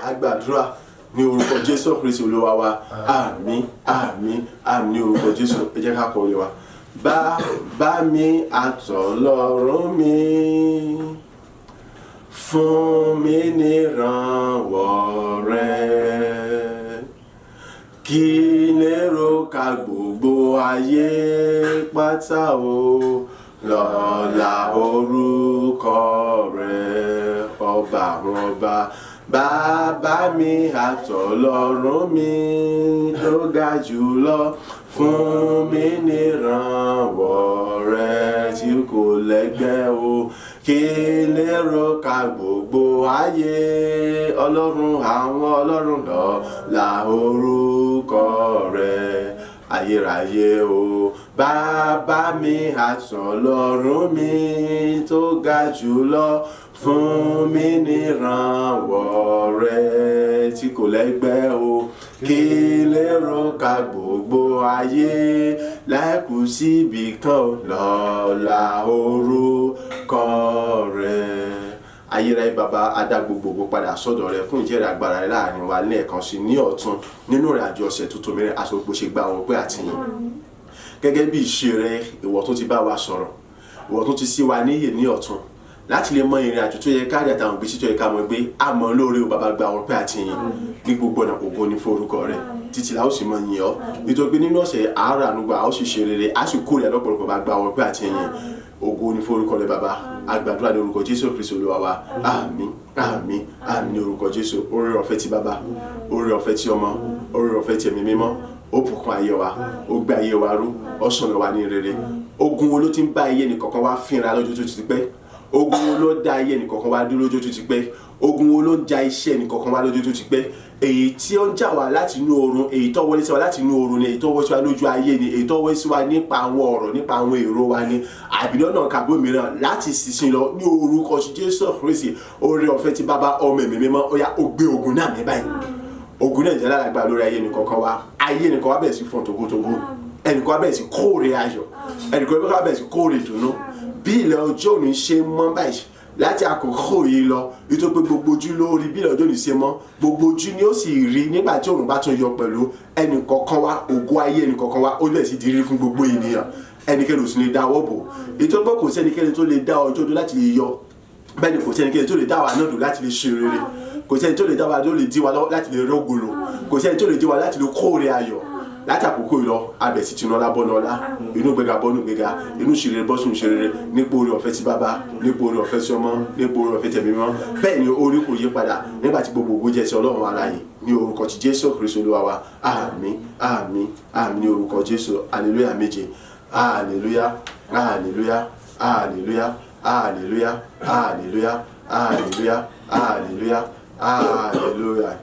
Agbàdúrà ní orúkọ Jésù Kristi Olúwa wa. Àmín, àmín, àmín ní orúkọ Jésù. Ẹ jẹ́ ká kọrin wa. Bàbá mi àtọlọ́run mi, fún mi nírànwọ́ rẹ, kí lérò ká gbogbo ayé pátá o, lọ́lá orúkọ rẹ, ọba àwọn ọba. Bàbá mi àtọlọ́run mi tó ga jùlọ, fún mi nírànwọ́ rẹ tí kò lẹ́gbẹ́ o, kí lérò ká gbogbo ayé, Ọlọ́run àwọn ọlọ́run, lọ́lá orúkọ rẹ ayérayé o. Bàbá mi àtọlọ́run mi tó ga jùlọ, fún mi nírànwọ́ rẹ tí kò lẹ́gbẹ́ o, kí lérò ká gbogbo ayé láìkú síbi kan o, lọ́lá orúkọ rẹ. Ayérayé Baba, adá gbogbogbò padà sọ́dọ̀ rẹ fún ìjẹ́rìí agbára rẹ láàrin wa lẹ́ẹ̀kan sí ní ọ̀tun nínú ìrìn àjò ọ̀sẹ̀ tuntun mìíràn àti gbogbo ṣe gba àwọn pé àtìyìn. Gẹ́gẹ́ bí ìṣe rẹ, ìwọ tó ti bá wa sọ̀rọ̀, ìwọ tó ti sí wa níyè ní ọ̀tun láti lè mọ ìrìn àjò tó yẹ káàdì àtàwọn ìgbésí tó yẹ ká mọ̀ gbé, àmọ́ lóore o Bàbá, gba ọpẹ́ àtìyìn ní gbogbo ọ̀nà. Ògo ní forúkọ rẹ títí la ó sì mọ yìn ọ́, nítorí pé nínú ọ̀sẹ̀ àárọ̀ ànúgbà a ó sì ṣe rere, a sì kórè lọ́pọ̀lọpọ̀. Bá gba ọpẹ́ àtìyìn, ògo ní forúkọ rẹ Bàbá. Àgbàdúrà ní orúkọ Jésù Kristi Olúwa wa. Àmín, àmín, àmín ní orúkọ Jésù. Oore ọ̀fẹ́ ti Bàbá, oore ọ̀fẹ́ ti Ọmọ, oore ọ̀fẹ́ ti Ẹ̀mí Mímọ́, ó bùkún ayé wa, ó gbé ayé wa ró, ó ṣọ̀nà wa ní rere. Ogun wo ló ti ń bá ayé nìkọ̀ọ̀kan wá fínra lọ́jọ́ tó ti pẹ́? Ogun wo ló dá ayé nìkọ̀ọ̀kan wá dúró lọ́jọ́ tó ti pẹ́? Ogun wo ló ń ja iṣẹ́ nìkọ̀ọ̀kan wá lọ́jọ́ tó ti pẹ́? Èyí tí ó ń jà wá láti inú oorun, èyí tó wọlé sí wa láti inú oorun ni, èyí tó wọlé sí wa lójú ayé ni, èyí tó wọlé sí wa nípa àwọn ọ̀rọ̀, nípa àwọn èrò wa ni, àbí lọ́nà kàbó mìíràn, láti sísìn lọ, ní orúkọ ti Jésù Kristi, oore ọ̀fẹ́ ti Bàbá, Ọmọ, Ẹ̀mí Mímọ́, ó yá, ó gbé ogun náà ní báyìí. Ogun náà jẹ́ lálágbá lórí ayé nìkọ̀ọ̀kan wa. Ayé nìkan wa bẹ̀rẹ̀ sí fọ́n togotogo, ẹnìkan wa bẹ̀rẹ̀ sí kóore ayọ̀, ẹnìkan wa bẹ̀rẹ̀ sí kóore ìdùnnú. Bí ilẹ̀ ọjọ́ òní ṣe mọ́ báyìí láti àkókò yìí lọ, nítorí pé gbogbo ojú ló rí bí ilẹ̀ ọjọ́ òní ṣe mọ́, gbogbo ojú ni ó sì rí nígbà tí òòrùn bá tún yọ pẹ̀lú. Ẹnìkọ̀ọ̀kan wa, ògo ayé ẹnìkọ̀ọ̀kan wa, ó lè sì di rírí fún gbogbo ènìyàn. Ẹnikẹ́ni ò sì lè dáwọ́ bò, nítorí pé kò sí ẹnikẹ́ni tó lè dá ọjọ́ dúró láti lè yọ. Bẹ́ẹ̀ ni kò sí ẹnikẹ́ni tó lè dá wa náà dùn láti lè ṣe rere. Kò sí ẹni tó lè dá wa tó lè dí wa lọ́wọ́ láti lè rógolo. Kò sí ẹni tó lè dí wa láti lè kóore ayọ̀. Láti àkókò yìí lọ, abẹ̀ sí tinú ọlá bọ́nu ọlá, inú gbéga bọ́nu gbéga, inú ṣerere bọ́ sínú ṣerere, nípa oore ọ̀fẹ́ ti Bàbá, nípa oore ọ̀fẹ́ ti Ọmọ, nípa oore ọ̀fẹ́ tẹ̀mí mọ́. Bẹ́ẹ̀ ni orí kò yí padà nígbà tí gbogbo ògo jẹ́ ti Ọlọ́run alààyè, ní orúkọ ti Jésù Kristi Olúwa wa. Àmín, àmín, àmín ní orúkọ Jésù. Hallelujah méje. Hallelujah, hallelujah, hallelujah, hallelujah, hallelujah, hallelujah, hallelujah, hallelujah.